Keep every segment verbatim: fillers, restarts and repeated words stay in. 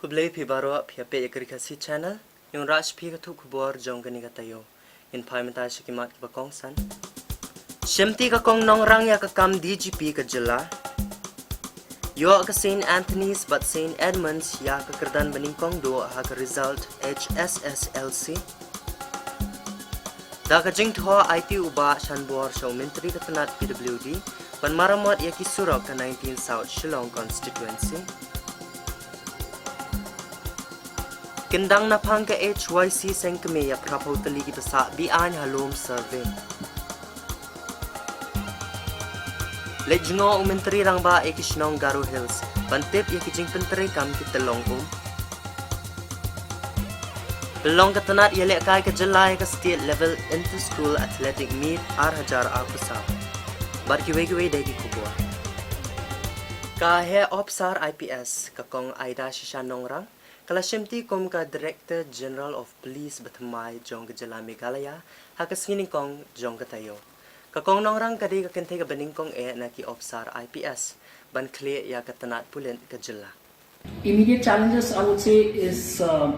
Khublei phi baroh, phi ïa peit ïa ka Ri Khasi Channel. Ngi wanrah sha phi ka thup khubor jong kane ka taïew. Ngin phai mynta sha ki mat kiba kongsan. Shimti ka Kong Nongrang ïa ka kam D G P ka jylla. Ïoh ka Saint Anthony's bad Saint Edmund's ïa ka kyrdan banyngkong duh ha ka result H S S L C. Da ka jingthoh aiti u Bah Shanbor sha u Myntri ka tnat P W D ban maramot ïa ki surok ka nineteen South Shillong Constituency. Kyndang naphang ka H Y C seng kmie ïa phra phew tylli ki bsah be-aiñ ha lum survey. Leit jngoh u Myntri Rangbah ïa ki shnong Garo Hills ban tip ïa ki jingpyntreikam ki tyllong um. Pynlong ka tnat ïalehkai ka jylla ïa ka State Level Inter School Athletic Meet ar hajar arphew saw. Bad kiwei kiwei de ki khubor. Ka Heh Ophisar I P S ka Kong Aida Shisha Nongrang ka la shimti kum ka Director General of Police ba thymmai jong ka jylla Meghalaya ha ka sngi nyngkong jong ka taïew. Ka Kong Nongrang ka dei ka kynthei kaba nyngkong eh na ki ophisar I P S ban khlieh ïa ka tnat pulit ka jylla. Immediate challenges, I would say, is, uh,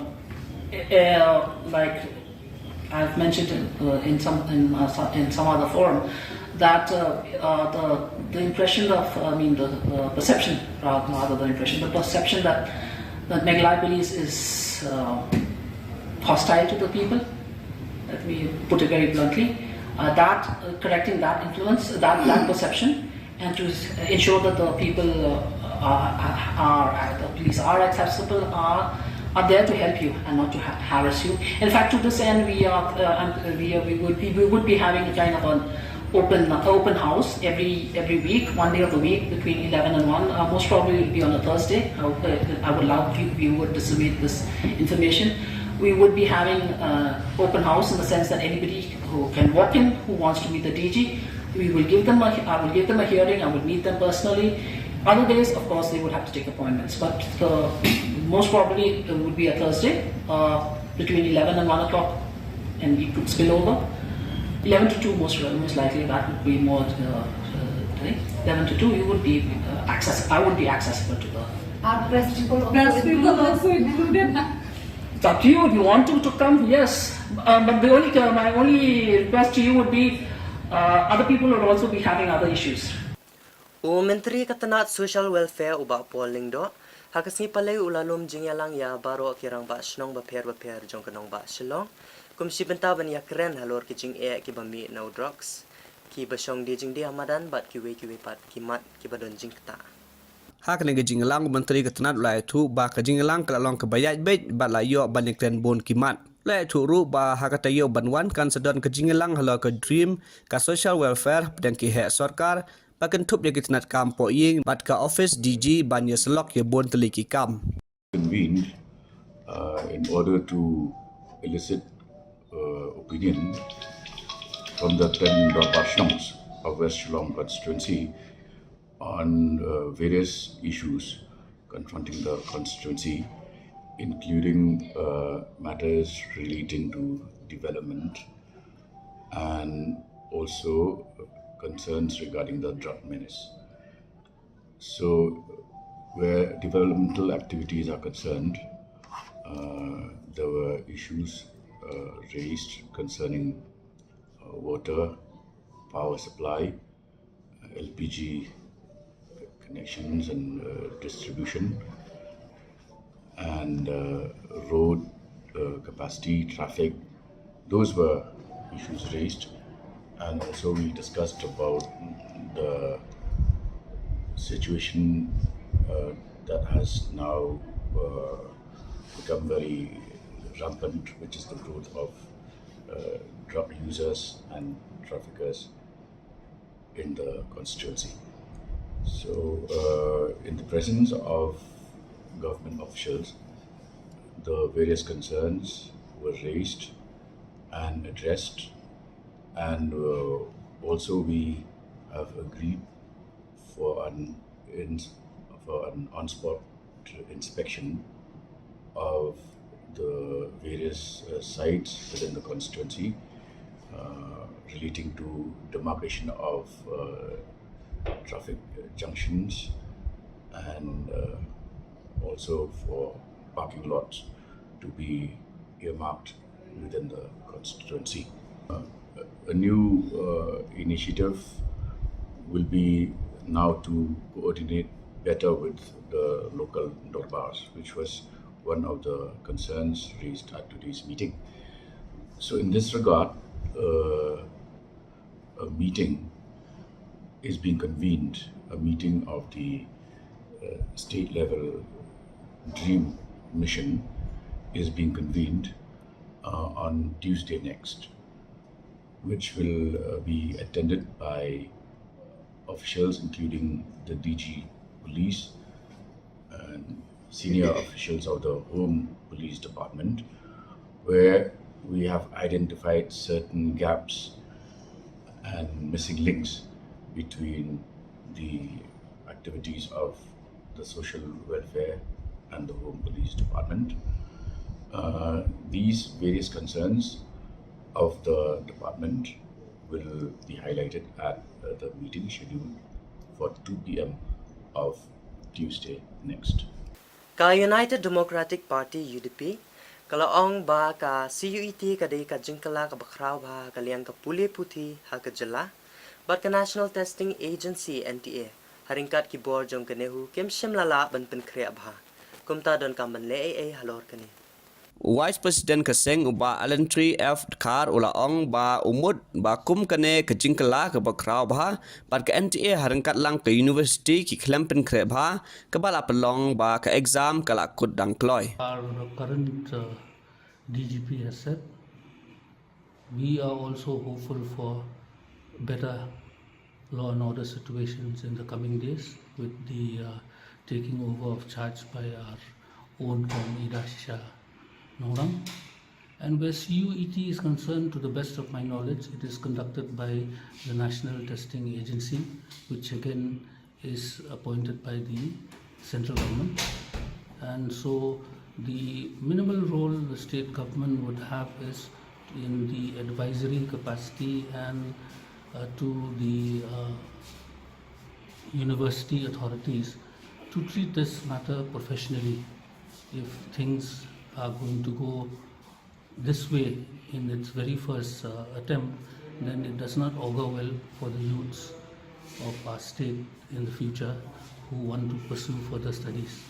uh, like I've mentioned in, uh, in some in, uh, some, in some other forum, that uh, uh, the the impression of, I mean, the uh, perception, rather, rather the impression, the perception that that Meghalaya police is uh, hostile to the people. Let me put it very bluntly. Uh, that uh, correcting that influence, that that perception, and to s- ensure that the people uh, are, are, are the police are accessible, are are there to help you and not to ha- harass you. In fact, to this end, we are uh, and we are, we would be we would be having a kind of an open open house every every week, one day of the week between eleven and one. Uh, most probably, it will be on a Thursday. I would, uh, I would love you, we would disseminate this information. We would be having uh, open house in the sense that anybody who can walk in, who wants to meet the D G, we will give them a, I will give them a hearing, I will meet them personally. Other days, of course, they would have to take appointments, but uh, most probably it would be a Thursday uh, between eleven and one o'clock, and it could spill over. Eleven to two, most most likely, that would be more uh, uh, thing. Eleven to two, you would be uh, access. I would be accessible to the Are press people also press people included? Also included? It's up to you. If you want to, to come, yes. Uh, but the only uh, my only request to you would be uh, other people would also be having other issues. U Myntri ka tnat Social Welfare u Bah Paul Lyngdoh ha ka sngi Palei u la lum jingïalang ïa baroh ki rangbah shnong bapher bapher jong ka nongbah Shillong kum shi bynta ban ïakren halor ki jingeh kiba mih na u drugs, kiba shong die jingdie ha madan bad kiwei kiwei pat ki mat kiba don jingktah. Ha kane ka jingïalang u Myntri ka tnat u la ïathuh ba ka jingïalang ka la long kaba ïaid beit bad la ïoh ban ïakren bun ki mat. La ïathuh ruh ba ha ka taïew ban wan kan sa don ka jingïalang halor ka DREAM, ka Social Welfare hapdeng ki heh sorkar, ba kynthup ïa ki tnat kam pohïing bad ka office D G ban ïasyllok ïa bun tylli ki kam. Convened uh, in order to elicit uh, opinion from the ten Dorbar Shnongs of West Shillong constituency on uh, various issues confronting the constituency, including uh, matters relating to development and also concerns regarding the drug menace. So, where developmental activities are concerned, uh, there were issues uh, raised concerning uh, water, power supply, L P G connections and uh, distribution, and uh, road uh, capacity, traffic. Those were issues raised, and also we discussed about the situation uh, that has now uh, become very rampant, which is the growth of uh, drug users and traffickers in the constituency. So, uh, in the presence of government officials, the various concerns were raised and addressed, and uh, also we have agreed for an in, for an on-spot inspection of the various uh, sites within the constituency uh, relating to demarcation of uh, traffic junctions and uh, also for parking lots to be earmarked within the constituency. Uh, a new uh, initiative will be now to coordinate better with the local darbars, which was one of the concerns raised at today's meeting. So, in this regard, uh, a meeting is being convened, a meeting of the uh, state level DREAM mission is being convened uh, on Tuesday next, which will uh, be attended by officials, including the D G police and senior officials of the Home Police Department, where we have identified certain gaps and missing links between the activities of the social welfare and the Home Police Department. Uh, these various concerns of the department will be highlighted at uh, the meeting scheduled for two p.m. of Tuesday next. Ka United Democratic Party, U D P, ka la ong ba ka C U E T ka dei ka jingkylla kaba khraw bha ka liang ka pule puthi ha ka jylla, bad ka National Testing Agency, N T A, ha ryngkat ki bor jong ka NEHU kim shym la lah ban pynkhreh bha. Kumta donkam ban leh ei ei halor kane. U Vice President ka seng, u Bah Alentri F Dkhar, u la ong ba u mut ba kum kane ka jingkylla kaba khraw bha bad ka N T A ha ryngkat lang ka university ki khlem pynkhreh bha, kaba la pynlong ba ka exam ka la kut dang kloi. Our current uh, D G P has said, we are also hopeful for better law and order situations in the coming days with the uh, taking over of charge by our own Kong Idashisha Nongrang. And where C U E T is concerned, to the best of my knowledge, it is conducted by the National Testing Agency, which again is appointed by the central government. And so the minimal role the state government would have is in the advisory capacity and uh, to the uh, university authorities to treat this matter professionally. If things are going to go this way in its very first uh, attempt, then it does not augur well for the youths of our state in the future who want to pursue further studies.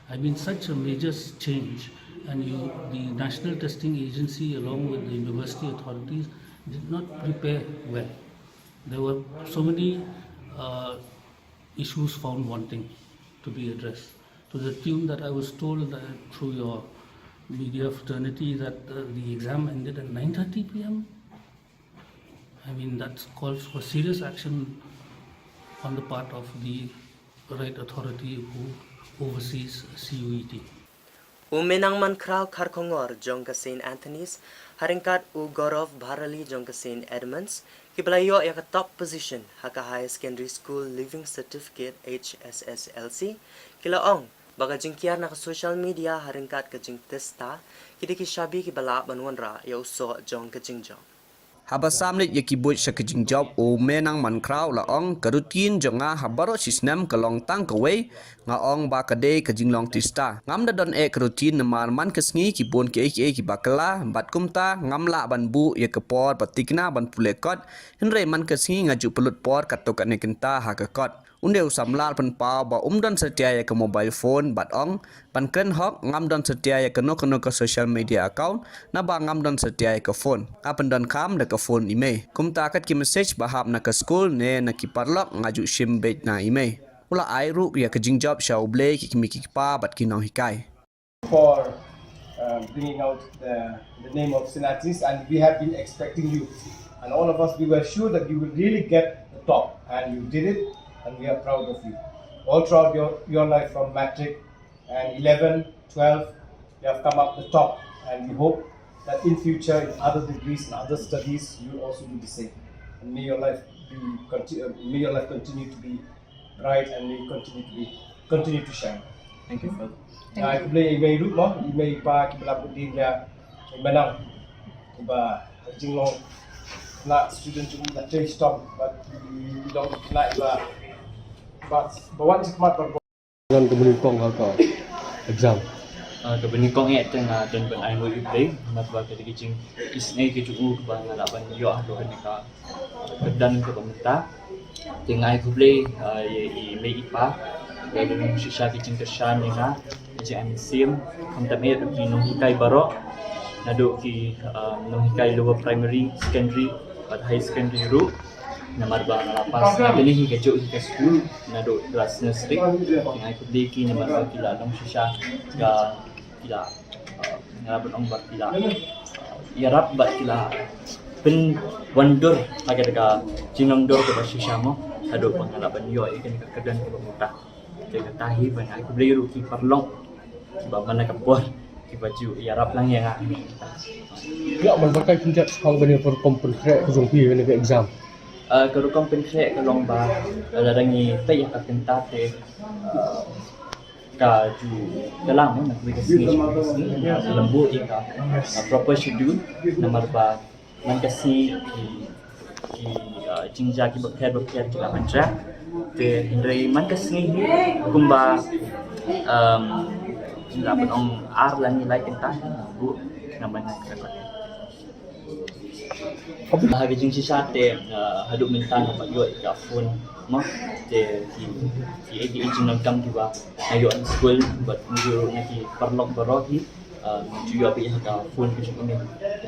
I mean, such a major s- change, and you, the National Testing Agency, along with the university authorities, did not prepare well. There were so many uh, issues found wanting to be addressed, to the tune that I was told that through your media fraternity that uh, the exam ended at nine thirty p m. I mean, that calls for serious action on the part of the right authority who oversees C U E T. U Menang Mankhraw Kharkhongor jong ka Saint Anthony's, ha ryngkat u Gaurav Bharali jong ka Saint Edmund's, kiba la ïoh ïa ka top position ha ka Higher Secondary School Leaving Certificate, H S S L C, ki la ong ba ka jingkiar na ka social media ha ryngkat ka jingtista ki dei ki shabi kiba lah ban wanrah ïa u soh jong ka jingjop. Haba sam leit ïa ki buit sha ka jingjop, u Menang Mankhraw la ong, ka routine jong nga ha baroh shi snem ka long tang kawei, nga ong ba ka dei ka jinglong tista. Ngam da don eh ka routine namar man ka sngi ki bun kiei kiei kiba kylla, bad kumta ngam lah ban buh ïa ka por ba thikna ban pule kot, hynrei man ka sngi nga ju pynlut por katto katne kynta ha ka kot. Un dei u samla la pynpaw ba um don satia ïa ka mobile phone bad ong, ban kren hok ngam don satia ïa kano kano ka social media account, naba ngam don satia ïa ka phone. Nga pyndonkam da ka phone i mei. Kumta kat ki message ba hap na ka skul ne na ki paralok nga ju shim beit na i mei. U la ai ruh ïa ka jingjop sha U Blei, ki kmie ki kpa bad ki nonghikai. For uh, bringing out the, the name of Saint Anthony's, and we have been expecting you. And all of us, we were sure that you will really get the top, and you did it, and we are proud of you. All throughout your, your life, from matric and eleven, twelve, you have come up the top, and we hope that in future, in other degrees and other studies, you will also do the same. And may your life be conti- uh, may your life continue to be bright and may continue to be continue to shine. Thank you, Father. Thank you. Khublei i mei ruh mo, i mei i pa kiba la bud dien ïa i Menang, ba jinglong na student jong i la trei shitom, ba i long na i ba ba ba wan jingmat ba Ngan ka muni kong ha ka exam. Ah, kaba nyngkong eh te nga don ban ai nguh ïa U Blei namar ba ka dei ka jingisynei ka jong u kaba nga lah ban ïoh ha kane ka kyrdan kaba mynta. Te nga ai khublei, ah, ïa i mei i pa, ïa i nong shisha ki jingkyrshan ïa nga, ïa jingim sim, khamtam eh ki nonghikai baroh, naduh ki, ah, nonghikai lower primary, secondary bad high secondary ruh. Namar ba nga la pass na kane hi kajuh hi ka skul naduh klas nursery. Te nga ai khublei ki namar ba ki la long shisha ka ki la, uh, nga la ban ong ba ki la, uh, ïarap bad ki la pynwandur ha kata ka jinglong dur kaba shisha mo, haduh ba nga la ban ïoh ïa kane ka kyrdan kaba mynta. Te kata hi ba nga ai khublei ruh ki paralok ba man la ka por kiba ju ïarap lang ïa nga. Ïa, man ba kai pynjah shuwa kane ka rukom pynkhreh ka jong phi kane ka exam. Uh, ka rukom pynkhreh ka long ba, uh, lada ngi peit ïa ka kynta te, uh, ka ju ka lang na ka sngi, ka sngi, uh, lem buh ïa ka, uh, proper schedule namar ba man ka sngi ki, ki, uh, jingjia kiba pher ba pher ki la ban jia. Te hynrei man ka sngi hi kumba, um, nga ban ong ar lane lai kynta buh na man ka. Ha ka jingshisha te, uh, haduh mynta nga pat ïoh ïa ka phone mo, te ki, ki, ki, ki jingdonkam kiba nga ïoh na skul bad nga ïoh na ki paralok baroh hi. Ah, ju ïoh beit ha ka phone ka jong u mei.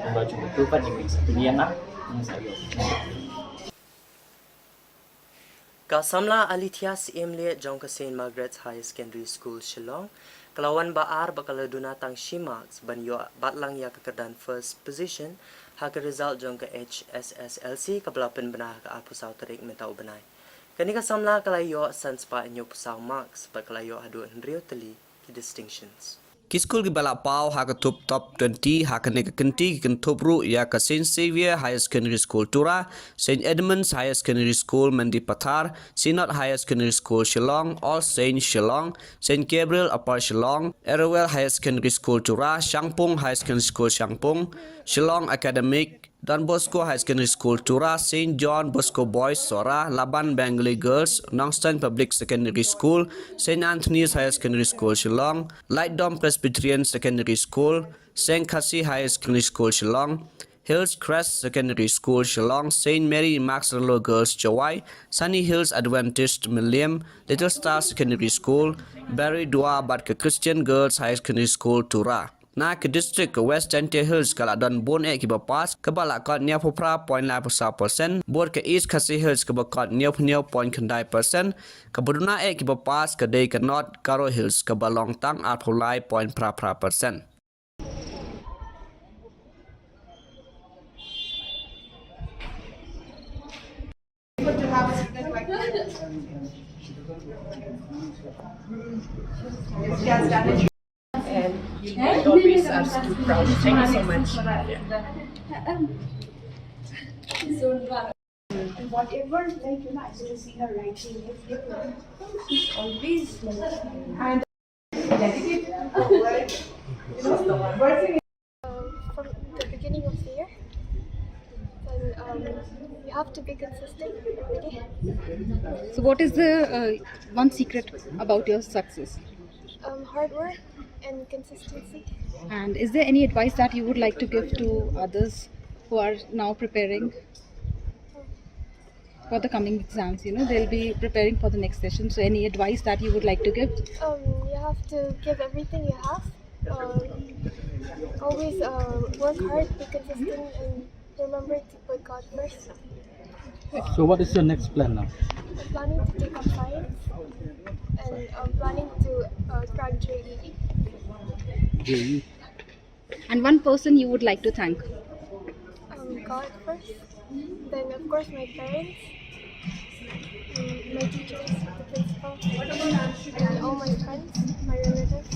Kumba jong u pat u mei sa pynïeng ah, u mei sa ïoh. Ka samla Alethea Syiemlieh jong ka Saint Margaret's Higher Secondary School Shillong ka la wan ba ar bad ka la duna tang shi marks ban ïoh bat lang ïa ka kyrdan first position ha ka result jong ka H S S L C kaba la pynbna ha ka arphew saw tarik mynta u bnai. Kane ka samla ka la ïoh san spah hynñiewphew saw marks bad ka la ïoh haduh hynriew tylli ki distinctions. Ki skul kiba la paw ha ka top, top twenty ha kane ka kynti ki kynthup ruh ïa ka Saint Xavier Higher Secondary School Tura, Saint Edmund's Higher Secondary School Mendipathar, Synod Higher Secondary School Shillong, All Saints Shillong, Saint Gabriel Upper Shillong, Arowell Higher Secondary School Tura, Shangpung Higher Secondary School Shangpung, Shillong Academic, Don Bosco Higher Secondary School Tura, Saint John Bosco Boys Sohra, Laban Bengali Girls, Nongstoin Public Secondary School, Saint Anthony's Higher Secondary School Shillong, Light Dome Presbyterian Secondary School, Saint Khasi Higher Secondary School Shillong, Hills Crest Secondary School Shillong, Saint Mary Immaculate Girls Jowai, Sunny Hills Adventist Mylliem, Little Star Secondary School, Barry Dua bad ka Christian Girls Higher Secondary School Tura. Na ka district ka West Jaintia Hills ka la don bun eh kiba pass, kaba la kot hynñiewphew phra point lai phra percent, bad ka East Khasi Hills kaba kot hynñiewphew hynñiew point khyndai percent, kaba duna eh kiba pass ka dei ka North Garo Hills kaba long tang arphew lai point phra phra percent. And we always are still proud. Thank you so much. Yeah. And whatever, like, you know, I should see her writing, she's always, like, and dedicated to her work, you know, working. Um, from the beginning of the year, and, um, you have to be consistent every day. So, what is the, uh, one secret about your success? Um, hard work and consistency. And is there any advice that you would like to give to others who are now preparing for the coming exams? You know, they'll be preparing for the next session. So, any advice that you would like to give? Um, you have to give everything you have. Um, always, uh, work hard, be consistent, and remember to put God first. So what is your next plan now? I'm planning to take up science, and I'm planning to, uh, crack J E E. J E E. And one person you would like to thank? Um, God first, then of course my parents, um, my teachers, the principal, and all my friends, my relatives.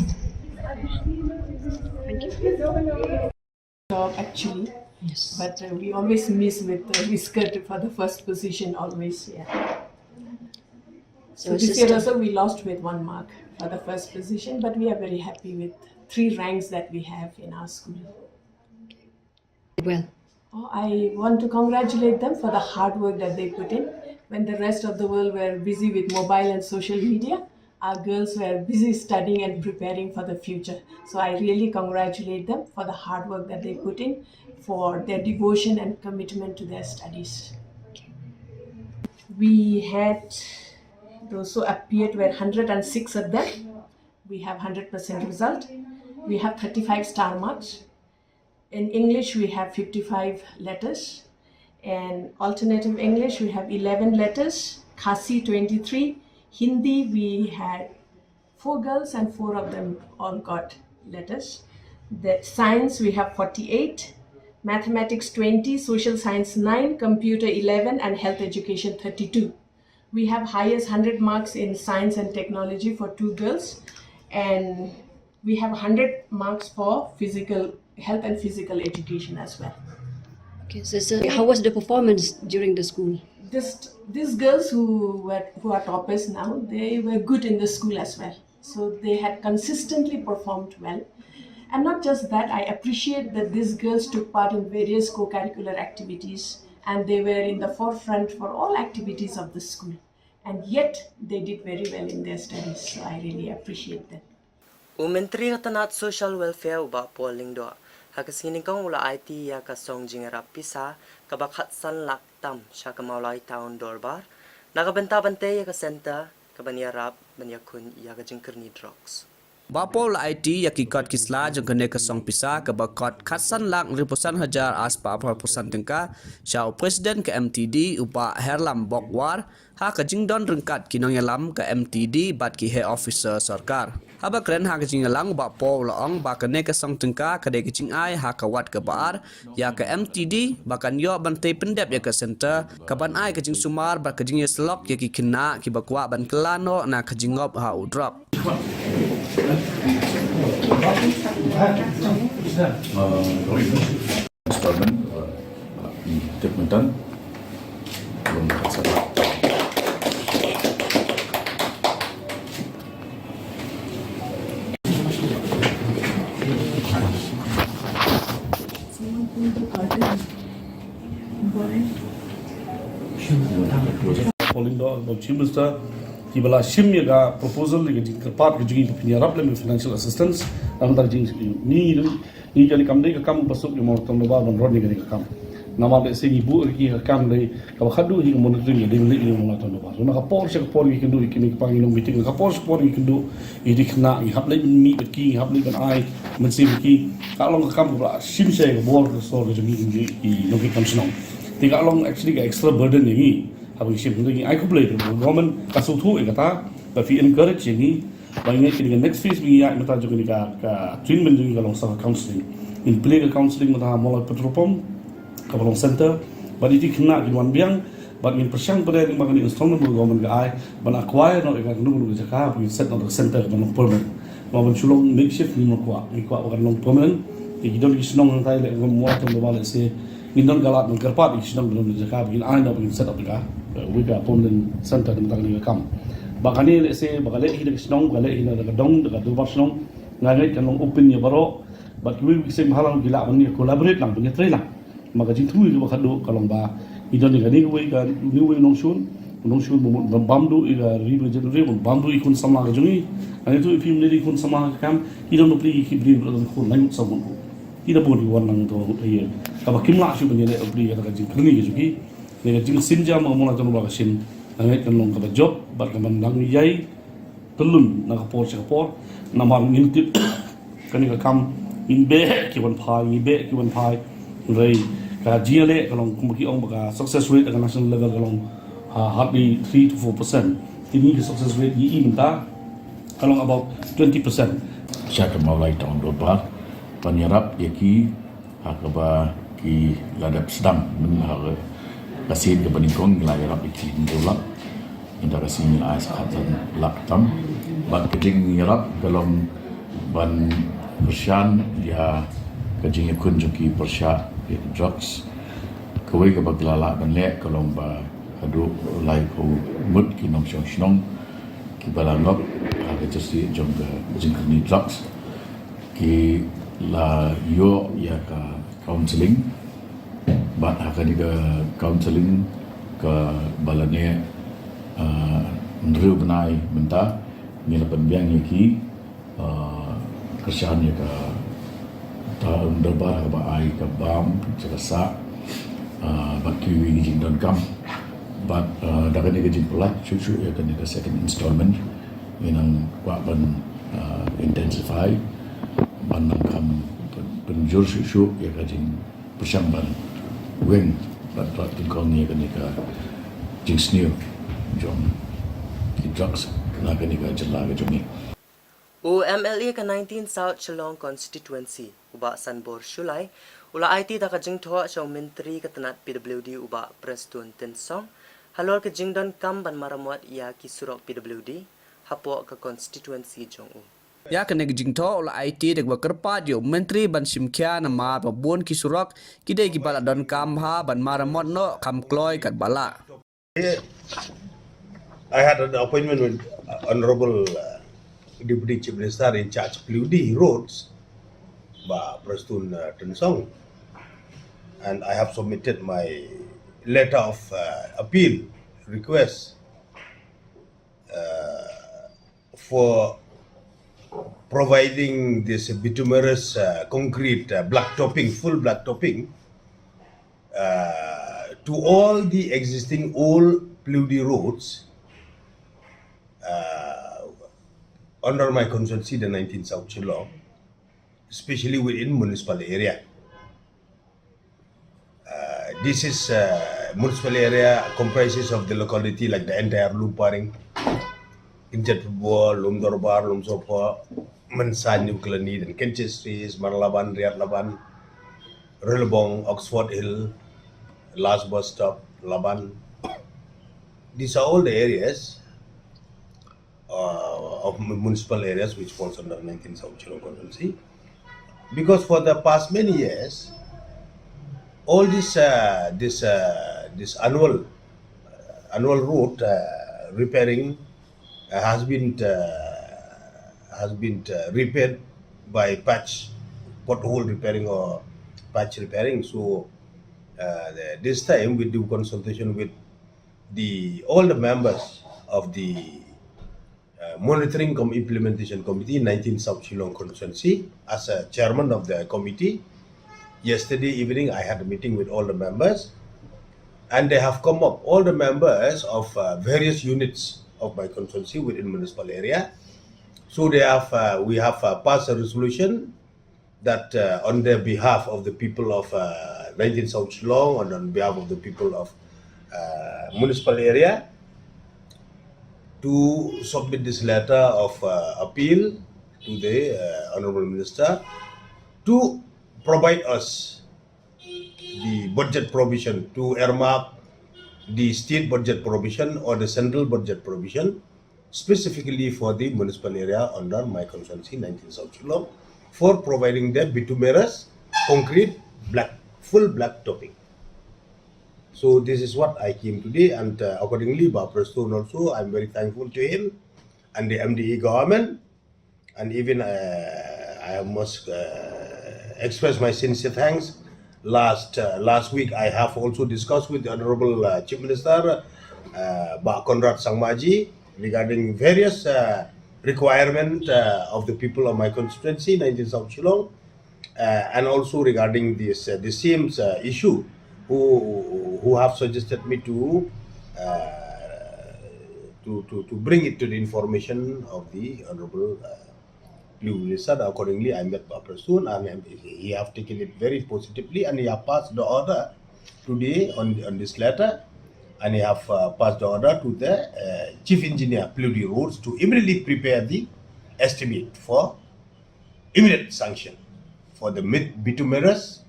Thank you. Job, actually. Yes. But, uh, we always miss with, uh, we skirt for the first position always, yeah. So, so this year also we lost with one mark for the first position, but we are very happy with three ranks that we have in our school. Well. Oh, I want to congratulate them for the hard work that they put in. When the rest of the world were busy with mobile and social media, our girls were busy studying and preparing for the future. So I really congratulate them for the hard work that they put in, for their devotion and commitment to their studies. We had, those who appeared were hundred and six of them. We have hundred percent result. We have thirty-five star marks. In English, we have fifty-five letters. In alternative English, we have eleven letters. Khasi, twenty-three. Hindi, we had four girls and four of them all got letters. The science, we have forty-eight. Mathematics, twenty. Social science, nine. Computer, eleven. And health education, thirty-two. We have highest hundred marks in science and technology for two girls, and we have hundred marks for physical health and physical education as well. Okay, so, so how was the performance during the school? This, these girls who were, who are toppers now, they were good in the school as well. So they had consistently performed well. And not just that, I appreciate that these girls took part in various co-curricular activities, and they were in the forefront for all activities of the school. And yet, they did very well in their studies. So I really appreciate them. U Myntri ka tnat Social Welfare u Bah Paul Lyngdoh ha ka sngi nyngkong u la aiti ïa ka song jingïarap pisa kaba khatsan lak tam sha ka Mawlai Town Dorbar na ka bynta ban tei ïa ka centre kaban ïarap ban ïakhun ïa ka jingkyrni drugs. Bah Paul u la aiti ïa ki kot ki sla jong kane ka song pisa kaba kot khatsan lak hynriewphew san hajar arspah phraphew san tyngka sha u President ka M T D u Bah Herlam Bokwar, ha ka jingdon ryngkat ki nongïalam ka M T D bad ki heh officer sorkar. Haba kren ha ka jingïalang u Bah Paul u la ong ba kane ka song tyngka ka dei ka jingai ha ka wat kaba ar ïa ka M T D ba kan ïoh ban tei pyndep ïa ka centre kaban ai ka jingsumar bad ka jingïasyllok ïa ki khynnah kiba kwah ban kylla noh na ka jingngop ha u drok. Installment, uh, tip mentan. Belum dapat satu. Paul Lyngdoh, Chief Minister, kiba la shim ïa ka proposal ïa ka jingkyrpad ka jong ngi ban ïarap lem ïa ka financial assistance. Namar ka jing ngi ngi jani kam dei ka kam ba suk ïa u Mawlai Town Dorbar ban run ïa kane ka kam. Namar lehse ngi buh ïa ka kam dei kaba khadduh hi ka monitoring ïa dei ban leh ïa u Mawlai Town Dorbar. Na ka por sha ka por ngi kynduh ïa kine ki pang ngi long meeting, na ka por sha ka por ngi kynduh ïa ki khynnah, ngi hap leit ban mih bad ki, ngi hap leit ban ai mynsiem ïa ki. Ka long ka kam kaba la shim shai ka bor ka sor ka jong ngi ki nongkitkam shnong. Te ka long actually ka extra burden ïa ngi. Haba ngi shim, ngi ai khublei ka government ka sngewthuh ïa kata, ka phi encourage ïa ngi. Ba ngi ngeit kane ka next phase ba ngi ïaid mynta jong kane ka, ka treatment jong ngi ka long sa ka counselling. Ngin plie ka counselling mynta ha Mawlai Petrol Pump kaba long centre. Bad ïa ki khynnah kin wan biang bad ngin pyrshang pyrshang ba kane installment ba ka government ka ai ban acquire noh ïa kano kano ka jaka ba ngin set noh ka centre kaba long permanent. Ba ban shu long makeshift ngim kwah, ngi kwah ba kan long permanent. Ïa ki don ki shnong hangtai leh Mawlai Town Dorbar lehse ngin don ka lad ban kyrpad ïa ki shnong ban don jaka ba ngin ai noh ba ngin set up ïa ka, eh, uwei ka permanent centre na bynta kane ka kam. Ba kane lehse ba ka leh hi da ka shnong, ba ka leh hi da ka dong, da ka dorbar shnong, nga ngeit kan long open ïa baroh. Bad kiwei kiwei ki seng bhalang ki lah ban ïa collaborate lang, ban ïatrei lang. Ma ka jingthmu kaba khadduh ka long ba ngi don ïa kane kawei ka, kane kawei u nongshun, u nongshun ba mut ban bam duh ïa ka ri ba jan ri, ban bam duh ïa ki khun samla ka jong ngi. Hangne tu ïa phi mynne ïa ki khun samla ka kam, ki don bapli ki briew, ba don khun laingut saw ngut. Ki da bun ki wan lang to ïa kaba kim lah shuh ban ïaleh bapli ïa ka jingkyrni ka jong ki. Ïa ka jingsynjam ma ka Mawlai Town Dorbar ka shin, nga ngeit kan long kaba jop bad kaban dang ïai pyllun na ka por sha ka por. Namar ngim tip kane ka kam, ngi beh ki wan phai, ngi beh ki wan phai. Hynrei ka jingïaleh ka long kumba ki ong ba ka success rate at the national level ka long, ha, hardly three to four percent. Te ngi ka success rate ngi i mynta ka long about twenty percent. Sha ka Mawlai Town Dorbar ban ïarap ïa ki ha kaba ki la dep sdang mynta ha ka sien kaba nyngkong ngi la ïarap ïa ki hynriew lak. Mynta ka sngi ngi la ai sa khatsan lak tam. Bad ka jingïarap ka long ban pyrshang ïa ka jingïakhun jong ki pyrshah ïa ki drugs. Kawei kaba ki la lah ban leh ka long ba haduh laiphew ngut ki nongshong shnong kiba la ngop ha ka jingïasyrdoh jong ka jingkyrni drugs. Ki la ïoh ïa ka counselling. Bad ha kane ka counselling kaba la neh, ah, hynriew bnai mynta, Ngi la pynbiang ïa ki, ah, kyrshan ïa ka ta, um, dorbar kaba ai ka bam, ka sah, ah, bad kiwei ki jingdonkam. Bad, ah, da kane ka jingpyllait shuh shuh ïa kane ka second installment, ngi nang kwah ban, ah, intensify, ban nang kham pyn-, pynjur shuh shuh ïa ka jing pyrshang ban weng bad ban pynkhong ïa kane ka jingsniew jong ki drugs na kane ka jylla ka jong ngi. U M L A ka nineteen South Shillong Constituency, u Bah Sanbor Shullai, u la aiti da ka jingthoh sha u Myntri ka tnat P W D, u Bah Prestone Tynsong, halor ka jingdonkam ban maramot ïa ki surok P W D hapoh ka constituency jong u. Ïa kane ka jingthoh u la aiti da kaba kyrpad ïa u Myntri ban shim khia namar ba bun ki surok ki dei kiba la donkam bha ban maramot noh kham kloi katba lah. I had an appointment with Honorable, uh, Deputy Chief Minister in charge P W D Roads, Bah Prestone, uh, Tynsong, and I have submitted my letter of, uh, appeal request, uh, for providing this bituminous, uh, concrete, uh, black topping, full black topping, uh, to all the existing old P W D roads, uh, under my constituency, the nineteen South Shillong, especially within municipal area. Uh, this is, uh, municipal area comprises of the locality like the entire Lumparing, Kynjat Football, Lumdorbar, Lumsohphoh, Mynsain, New Colony, then Kynches Ris, Marlaban, Riatlaban, Rilbong, Oxford Hill, last bus stop, Laban. These are all the areas, uh, of mu-, municipal areas which falls under nineteen South Shillong Constituency. Because for the past many years, all this, uh, this, uh, this annual, uh, annual road, uh, repairing, uh, has been, uh, has been, uh, repaired by patch, pothole repairing or patch repairing. So, uh, the, this time, with due consultation with the, all the members of the, uh, Monitoring cum Implementation Committee, nineteen South Shillong Constituency, as a chairman of the committee, yesterday evening I had a meeting with all the members, and they have come up, all the members of, uh, various units of my constituency within municipal area. So they have, uh, we have, uh, passed a resolution that, uh, on the behalf of the people of, uh, nineteen South Shillong and on behalf of the people of, uh, municipal area, to submit this letter of, uh, appeal to the, uh, Honorable Minister to provide us the budget provision, to earmark the state budget provision or the central budget provision specifically for the municipal area under my constituency, nineteen South Shillong, for providing the bituminous concrete black, full black topping. So this is what I came today, and, uh, accordingly, Bah Prestone also, I'm very thankful to him and the M D A government, and even, uh, I must, uh, express my sincere thanks. Last, uh, last week, I have also discussed with the Honorable, uh, Chief Minister, uh, Bah Conrad Sangma ji, regarding various, uh, requirement, uh, of the people of my constituency, nineteen South Shillong, uh, and also regarding this, uh, the same, uh, issue, who, who have suggested me to, uh, to, to, to bring it to the information of the Honorable, uh, Prime Minister. Accordingly, I met Bah Prestone, and, and he have taken it very positively, and he have passed the order today on, on this letter, and he have, uh, passed the order to the, uh, Chief Engineer, P W D Roads, to immediately prepare the estimate for immediate sanction for the mid-, bituminous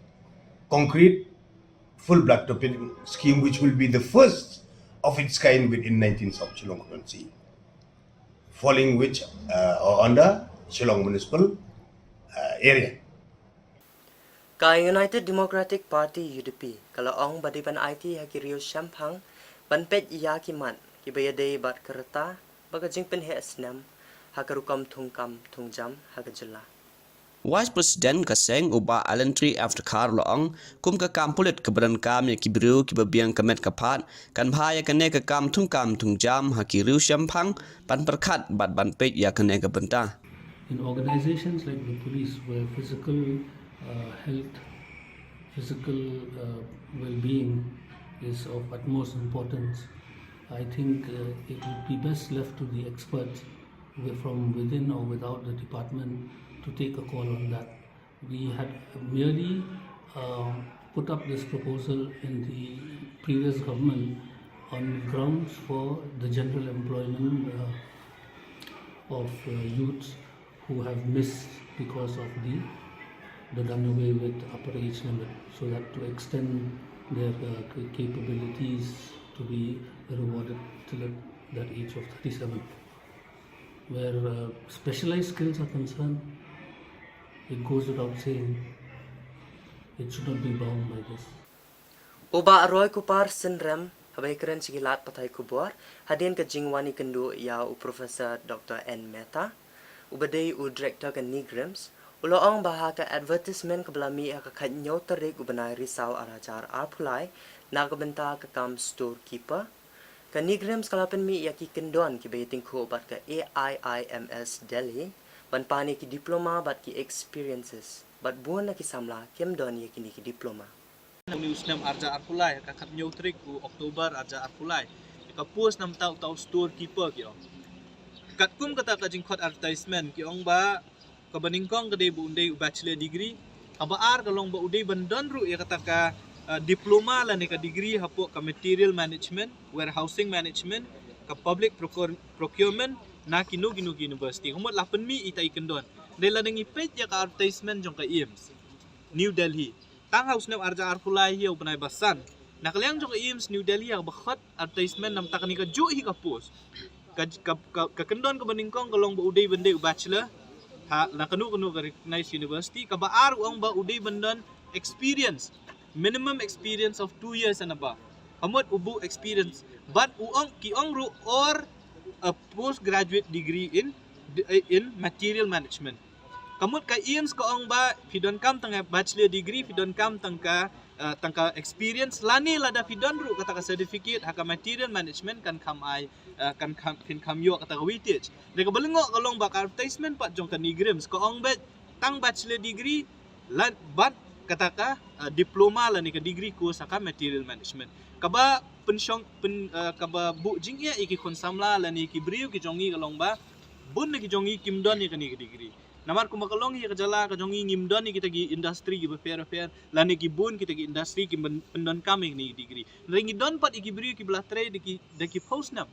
concrete full black topping scheme, which will be the first of its kind within nineteen South Shillong Constituency, falling which, uh, or under Shillong Municipal, uh, area. Ka United Democratic Party, U D P, ka la ong ba dei ban aiti ha ki riewshemphang ban peit ïa ki mat kiba ïadei bad ka rta bad ka jingpynheh snem ha ka rukom thungkam thungjam ha ka jylla. Vice President ka seng u Bah Alentri F Dkhar u la ong, kum ka kam pulit kaba donkam ïa ki briew kiba biang ka met ka phad, kan bha ïa kane ka kam thungkam thungjam ha ki riew shemphang, ban pyrkhat bad ban peit ïa kane ka bynta. In organizations like the police, where physical uh, health, physical uh, well-being is of utmost importance, I think uh, it would be best left to the experts wi- from within or without the department to take a call on that. We had merely uh, put up this proposal in the previous government on grounds for the general employment uh, of uh, youths who have missed because of the the done away with upper age limit, so that to extend their uh, c- capabilities to be rewarded till at that age of thirty-seven. Where uh, specialized skills are concerned, it goes without saying, it should not be bound by this. U Bah Roy Kupar Synrem, haba ïakren sha ki lad pathai khubor hadien ka jingwan ïakynduh ïa u Professor Doctor N Mehta, uba dei u Director ka NEIGRIHMS, u la ong ba ha ka advertisement kaba la mih ha ka khathynñiew tarik u bnai Risaw arhajar arphew lai na ka bynta ka kam storekeeper, ka NEIGRIHMS ka la pynmih ïa ki kyndon kiba ïatyngkhuh bad ka AIIMS Delhi ban pan ïa ki diploma bad ki experiences, bad bun na ki samla kim don ïa kine ki diploma. Une u snem arhajar arphew lai, ka khathynñiew tarik u October arhajar arphew lai, ka post namar uta u storekeeper ki ong. Katkum kata ka jingkhot advertisement ki ong ba kaba nyngkong ka dei ba un dei u bachelor degree, kaba ar ka long ba u dei ban don ruh ïa kata ka uh, diploma lane ka degree hapoh ka material management, warehousing management, ka public procure- procurement na kino kino ki university. Ka mut la pynmih ita i kyndon. Dei lada ngi peit ïa ka advertisement jong ka AIIMS New Delhi, tang ha u snem arhajar arphew lai hi ha u bnai ba san, na ka liang jong ka AIIMS New Delhi ha kaba khot advertisement namar kane ka juh hi ka post. Ka, ka, ka, ka kyndon kaba nyngkong ka long ba u dei ban dei u bachelor ha na kano kano ka recognized university, kaba ar u ong ba u dei ban don experience, minimum experience of two years and above. Ka mut u buh experience, bad u ong, ki ong ruh or a postgraduate degree in in material management. Ka mut ka AIIMS ka ong ba phi donkam tang ka bachelor degree, phi donkam tang ka uh, tang ka experience, lane lada phi don ruh kata ka certificate ha ka material management kan kham ai uh, kan kham phin kham ïoh kata ka weightage. Dei kaba lyngngoh ka long ba ka advertisement pat jong ka NEIGRIHMS ka ong beit tang bachelor degree lane bad kata ka uh, diploma lane ka degree course ha ka material management. Kaba pynshong pyn uh, kaba buh jingeh ïa ki khun samla lane ki briew ki jong ngi ka long ba bun na ki jong ngi kim don ïa kane ka degree. Namar kumba ka long ïa ka jylla ka jong ngi ngim don ïa kita ki industry kiba pher bapher lane ki bun kita ki industry ki pyndonkam ïa kane ka degree. Hynrei ngi don pat ïa ki briew kiba la trei da ki da ki phew snem,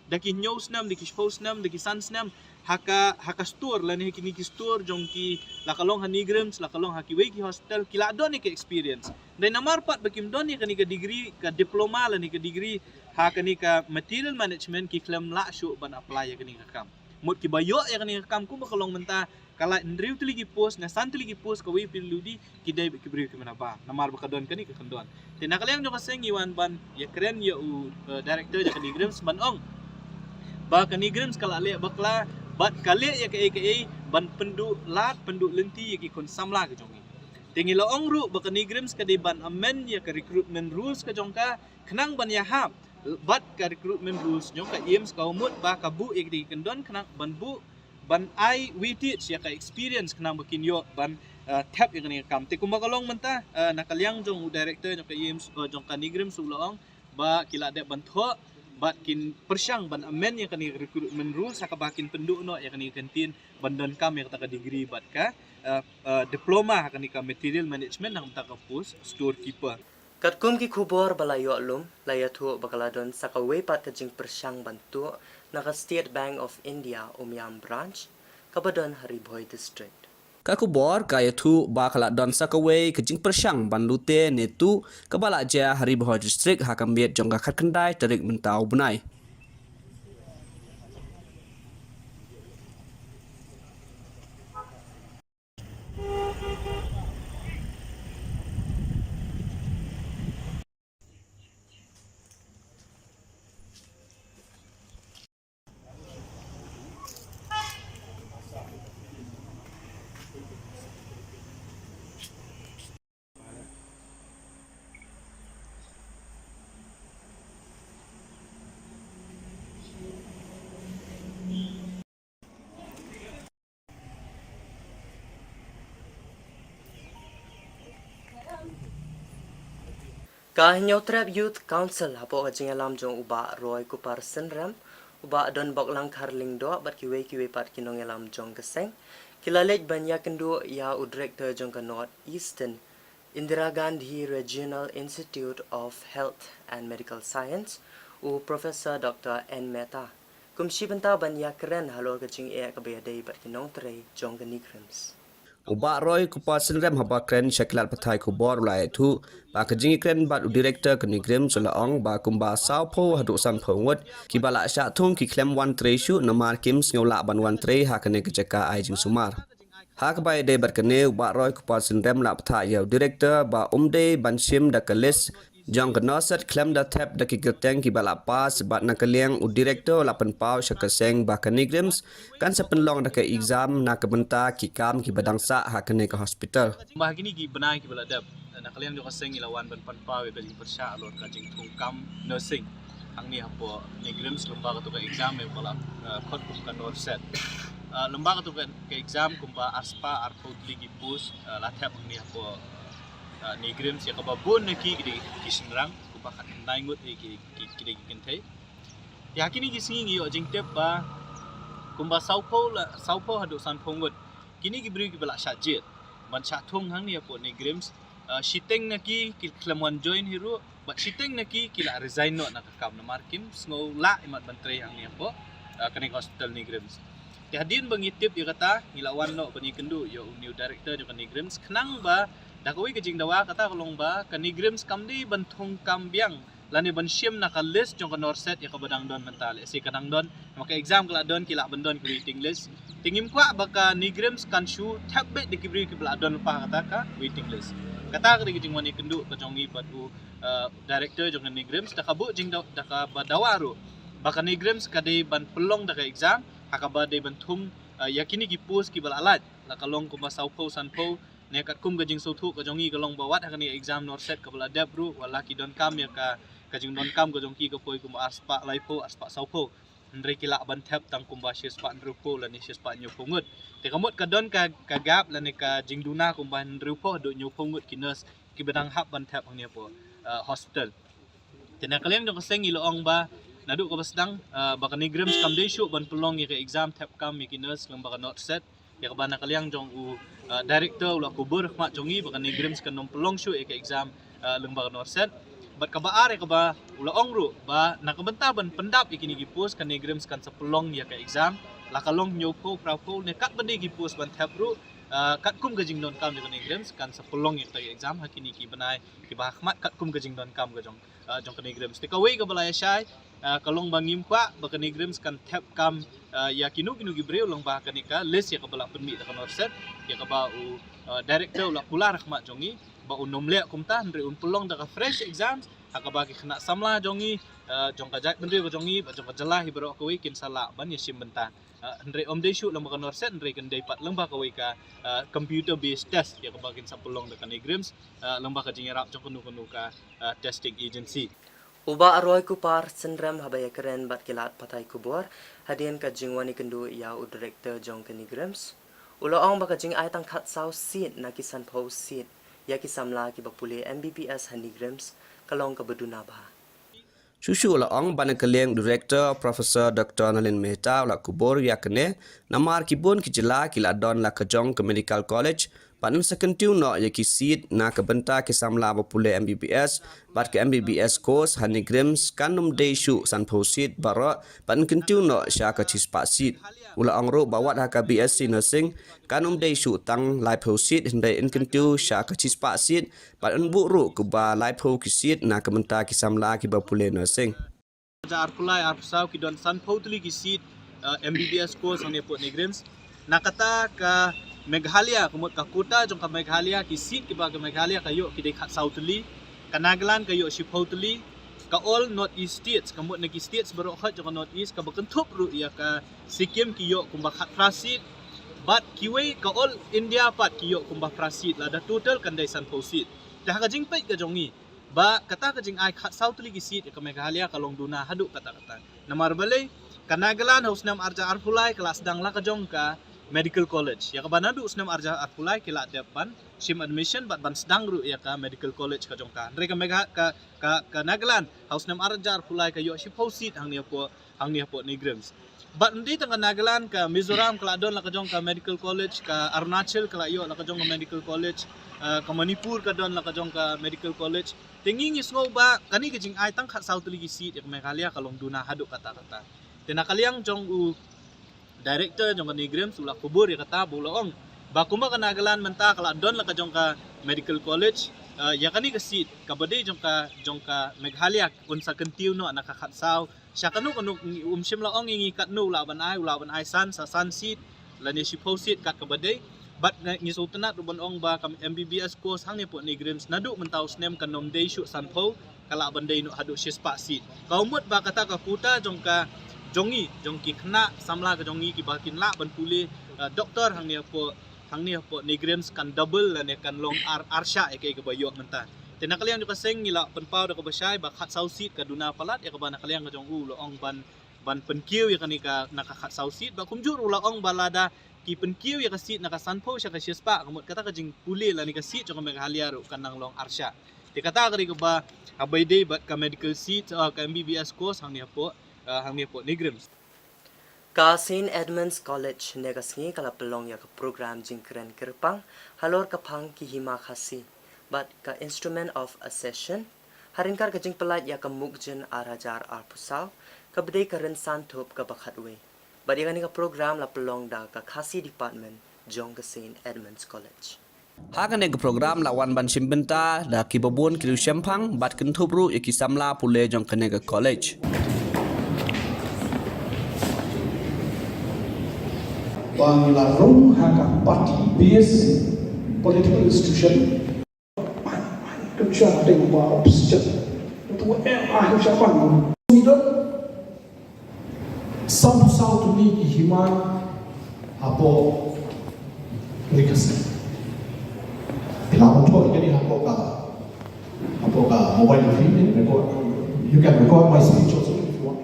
da ki hynñiew snem, da ki shiphew snem, da ki san snem ha ka ha ka store lane ha kine ki store jong ki, la ka long ha NEIGRIHMS, la ka long ha kiwei ki hospital, ki la don ïa ka experience. Hynrei namar pat ba kim don ïa kane ka degree, ka diploma lane ka degree ha kane ka material management, ki khlem lah shuh ban apply ïa kane ka kam. Mut kiba ïoh ïa kane ka kam kumba ka long mynta, ka la hynriew tylli ki post, ne san tylli ki post kawei PWD, ki dei ki briew kiba na bar namar ba ka don kane ka kyndon. Te na ka liang jong ka seng ngi wan ban ïakren ïa u uh, director jong ka NEIGRIHMS ban ong ba ka NEIGRIHMS ka la leh bakla bad ka leh ïa kaei kaei ban pynduh lad pynduh lynti ïa ki khun samla ki jong ngi. Te ngi la ong ruh ba ka NEIGRIHMS ka dei ban amend ïa ka recruitment rules ka jong ka khnang ban ïahap bad ka recruitment rules jong ka AIIMS, ka mut ba ka buh ïa ki kyndon khnang ban buh ban ai weightage ïa ka experience khnang ba kin ïoh ban uh, thep ïa kane ka kam. Te kumba ka long mynta uh, na ka liang jong u director jong ka AIIMS uh, jong ka NEIGRIHMS u la ong ba ki la dep ban thoh bad kin pyrshang ban amend ïa kane ka recruitment rules ha kaba kin pynduh noh ïa kane ka ktien ban donkam ïa kata ka degree bad ka uh, uh, diploma ha kane ka material management na ka bynta ka post storekeeper. Katkum ki khubor ba la ïoh lum, la ïathuh ba ka la don sa kawei pat ka jingpyrshang ban tuh na ka State Bank of India Umiam Branch, kaba don ha Ri Bhoi District. Ka khubor ka ïathuh ba ka la don sa kawei ka jingpyrshang ban lute ne tuh kaba la jia ha Ri Bhoi District ha ka miet jong ka khatkhyndai tarik mynta u bnai. Ka Hynñiewtrep Youth Council hapoh ka jingïalam jong u Bah Roy Kupar Synrem, u Bah Donbok Langkhar Lyngdoh bad kiwei kiwei pat ki nongïalam jong ka seng, ki la leit ban ïakynduh ïa u Director jong ka North Eastern Indira Gandhi Regional Institute of Health and Medical Science, u Professor Doctor N Mehta, kum shi bynta ban ïakren halor ka jingeh kaba ïadei bad ki nongtrei jong ka NEIGRIHMS. U Bah Roy Kupar Synrem haba kren sha ki lad pathai khubor u la ïathuh ba ka jingïakren bad u Director ka NEIGRIHMS u la ong ba kumba sawphew haduh sanphew ngut kiba la shah thung ki khlem wan trei shuh namar kim sngew lah ban wan trei ha kane ka jaka ai jingsumar. Ha kaba ïadei bad kane, u Bah Roy Kupar Synrem la bthah ïa u Director ba um dei ban shim da ka list jong ka NORCET khlem da thep da ki kyrteng kiba la pass, bad na ka liang u Director la pynpaw sha ka seng ba ka NEIGRIHMS kan sa pynlong da ka exam na ka bynta ki kam kiba dang sah ha kane ka hospital. Ba ha kine ki bnai kiba la dep, na ka liang jong ka seng ngi la wan ban pynpaw ïa ka jingpyrshah halor ka jingthung kam nursing hangne hapoh NEIGRIHMS, lyngba kato ka exam ïa ba la, eh, khot kum ka NORCET. Eh, lyngba kato ka, ka exam kumba arspah arphew tylli ki post, eh, la thep hangne hapoh, eh, NEIGRIHMS, ïa kaba bun na ki ki dei ki shynrang, kumba khatkhyndai ngut hi ki, ki, ki dei ki kynthei. Ïa kine ki sngi ngi ïoh jingtip ba kumba sawphew la, sawphew haduh sanphew ngut kine ki briew kiba la shah jied ban shah thung hangne hapoh NEIGRIHMS. Ah, shiteng na ki ki khlem wan join hi ruh, bad shiteng na ki ki la resign noh na ka kam namar kim sngew lah imat ban trei hangne hapoh, ah, kane ka hospital NEIGRIHMS. Te hadien ba ngi tip ïa kata, ngi la wan noh ban ïakynduh ïa u new director jong ka NEIGRIHMS, khnang ba da kawei ka jingdawa kata ka long ba ka NEIGRIHMS kam dei ban thung kam biang lane ban shim na ka list jong ka NORCET ïa kaba dang don mynta, lehse ka dang don, namar ka exam ka la don, ki lah ban don ki waiting list. Te ngim kwah ba ka NEIGRIHMS kan shu thep beit da ki briew kiba la don lypa ha kata ka waiting list. Kata ka dei ka jingwan ïakynduh ka jong ngi bad u, eh, director jong ka NEIGRIHMS, da ka buh jingdaw, da kaba dawa ruh ba ka NEIGRIHMS ka dei ban pynlong da ka exam ha kaba dei ban thung, eh, ïa kine ki post kiba la lait, la ka long kumba sawphew sanphew. Ne katkum ka jingsngewthuh ka jong ngi ka long ba wat ha kane ka exam NORCET kaba la dep ruh, wat la ki donkam ïa ka, ka jingdonkam ka jong ki ka poi kumba arspah laiphew, arspah sawphew, hynrei ki lah ban thep tang kumba shispah hynriewphew lane shispah hynñiewphew ngut. Te ka mut ka don ka, ka gap lane ka jingduna kumba hynriewphew haduh hynñiewphew ngut ki nurse kiba dang hap ban thep hangne hapoh, eh, hospital. Te na ka liang jong ka seng ngi la ong ba naduh kaba sdang, eh, ba ka NEIGRIHMS kam dei shuh ban pynlong ïa ka exam thep kam ïa ki nurse lyngba ka NORCET, ïa kaba na ka liang jong u, eh, director u la kubur ha khmat jong ngi ba ka NEIGRIHMS kan ym pynlong shuh ïa ka exam, eh, lyngba ka NORCET. Bad kaba ar, ïa kaba u la ong ruh ba na ka bynta ban pyndap ïa kine ki post, ka NEIGRIHMS kan sa pynlong ïa ka exam, la ka long hynñiewphew, phraphew ne katba dei ki post ban thep ruh, eh, katkum ka jingdonkam jong ka NEIGRIHMS kan sa pynlong ïa ka exam ha kine ki bnai kiba ha khmat katkum ka jingdonkam ka jong, eh, jong ka NEIGRIHMS. Te kawei kaba la ïashai, eh, ka long ba ngim kwah ba ka NEIGRIHMS kan thep kam, eh, ïa kino kino ki briew lyngba kane ka list ïa kaba la pynmih da ka NORCET, ïa kaba u, eh, director u la kular ha khmat jong ngi ba un ym leh kumta, hynrei un pynlong da ka fresh exams ha kaba ki khynnah samla jong ngi, eh, jong ka jaitbynriew ka jong ngi bad jong ka jylla hi baroh kawei kin sa lah ban ïashim bynta. Eh, hynrei ym dei shuh lyngba ka NORCET, hynrei kan dei pat lyngba kawei ka, eh, computer based test ïa kaba kin sa pynlong da ka NEIGRIHMS, eh, lyngba ka jingïarap jong kano kano ka, eh, testing agency. U Bah Roy Kupar Synrem haba ïakren bad ki lad pathai khubor hadien ka jingwan ïakynduh ïa u director jong ka NEIGRIHMS, u la ong ba ka jingai tang khatsaw seat na ki sanphew seat ïa ki samla kiba pule MBBS ha NEIGRIHMS ka long kaba duna bha. Shuh shuh u la ong ba na ka liang u director Professor Doctor Nalin Mehta u la kubur ïa kane, namar ki bun ki jylla ki la don la ka jong ka medical college, bad yn sa kyntiew noh ïa ki seat na ka bynta ki samla ba pule MBBS bad ka MBBS course ha NEIGRIHMS kan ym dei shuh sanphew seat baroh, bad yn kyntiew noh sha ka shispah seat. U la ong ruh ba wat ha ka BSc nursing kan ym dei shuh tang laiphew seat, hynrei yn kyntiew sha ka shispah seat, bad yn buh ruh kumba laiphew ki seat na ka bynta ki samla kiba pule nursing. Arphew lai arphew saw ki don sanphew tylli ki seat, eh, MBBS course hangne hapoh NEIGRIHMS. Na kata ka Meghalaya, ka mut ka quota jong ka Meghalaya, ki seat kiba ka Meghalaya ka ïoh ki dei khatsaw tylli, ka Nagaland ka ïoh shiphew tylli, ka all North East states, ka mut na ki states baroh khat jong ka North East, kaba kynthup ruh ïa ka Sikkim, ki ïoh kumba khatphra seat, bad kiwei ka all India pat ki ïoh kumba phra seat, lada total kan dei sanphew seat. Te ha ka jingpeit ka jong ngi, ba kata ka jingai khatsaw tylli ki seat ïa ka Meghalaya ka long duna haduh katta katta. Namar balei? Ka Nagaland ha u snem arhajar arphew lai ka la sdang la ka jong ka Medical College. Ïa kaba naduh u snem arhajar arphew lai ki la dep ban shim admission bad ban sdang ruh ïa ka Medical College ka jong ka. Hynrei ka Megha-, ka, ka, ka Nagaland ha u snem arhajar arphew lai ka ïoh shiphew seat hangne hapoh, hangne hapoh NEIGRIHMS. Bad ym dei tang ka Nagaland, ka Mizoram ka la don la ka jong ka Medical College, ka Arunachal ka la ïoh la ka jong ka Medical College, eh, ka Manipur ka don la ka jong ka Medical College. Te ngi ngi sngew ba kane ka jingai tang khatsaw tylli ki seat ïa ka Meghalaya ka long duna haduh katta katta. Te na ka liang jong u director jong ka NEIGRIHMS u la kubur ïa kata ba u la ong ba kumba ka Nagaland mynta ka la don la ka jong ka Medical College, eh, ïa kane ka seat kaba dei jong ka, jong ka Meghalaya un sa kyntiew noh na ka khatsaw. Sha kano kano, um shym la ong ïa ngi katno u lah ban ai, u lah ban ai san, sa san seat lane shiphew seat kat kaba dei. Bad ngi sngewtynnat ruh ban ong ba ka MBBS course hangne hapoh NEIGRIHMS naduh mynta u snem kan ym dei shuh sanphew, ka lah ban dei noh haduh shispah seat. Ka mut ba kata ka quota jong ka, jong ngi, jong ki khynnah samla ka jong ngi kiba kin lah ban pule, eh, doktor hangne hapoh, hangne hapoh NEIGRIHMS kan double lane kan long ar, arshah ïa kaei kaba ïoh mynta. Te na ka liang jong ka seng ngi la pynpaw da kaba shai ba khatsaw seat ka duna palat ïa kaba na ka liang ka jong u la ong ban, ban pynkiew ïa kane ka, na ka khatsaw seat. Ba kumjuh ruh u la ong ba lada ki pynkiew ïa ka seat na ka sanphew sha ka shispah, ka mut kata ka jingpule lane ka seat jong ka Meghalaya ruh kan nang long arshah. Te kata ka dei kaba, haba ïadei bad ka medical seat, eh, ka MBBS course hangne hapoh, eh, hangne hapoh NEIGRIHMS. Ka Saint Edmund's College ne ka sngi ka la pynlong ïa ka program jingkren kyrpang halor ka phang ki hima Khasi bad ka Instrument of Accession, ha ryngkat ka jingpyllait ïa ka Mukjin arhajar arphew saw, kaba dei ka rynsan thup kaba khatwei. Bad ïa kane ka program la pynlong da ka Khasi Department jong ka Saint Edmund's College. Ha kane ka program la wan ban shim bynta da kiba bun ki riewshemphang bad kynthup ruh ïa ki samla pule jong kane ka college. Ba ngi la rung ha ka party based political institution. Kan sha dei ba opposition. Tu eh ah sha pan. Ngi don Samphaw saw tylli ki hima hapoh Ri Khasi. Phi lah ban thoh ïa kane hapoh ka, hapoh ka mobile phone, eh, record. You can record my speech also if you want.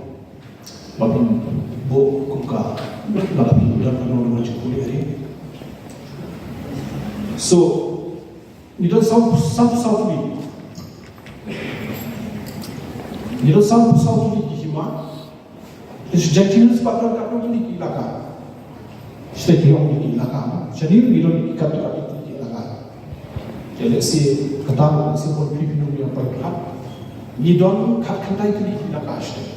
Ba phin buh kum ka, lada phi don kano kano jingkylli ïa ngi. So, ngi don saw, saw, saw tylli. Ngi don saw, saw tylli ki hima. Te shu jia ki news pat don katno tylli ki elaka. Shu te ki ong ki elaka. Shane ngi don ki katto katne tylli ki elaka. Te let's say kata, let's say Borbri, phi ong ïa Paidbah. Ngi don khatkhyndai tylli ki elaka shu te.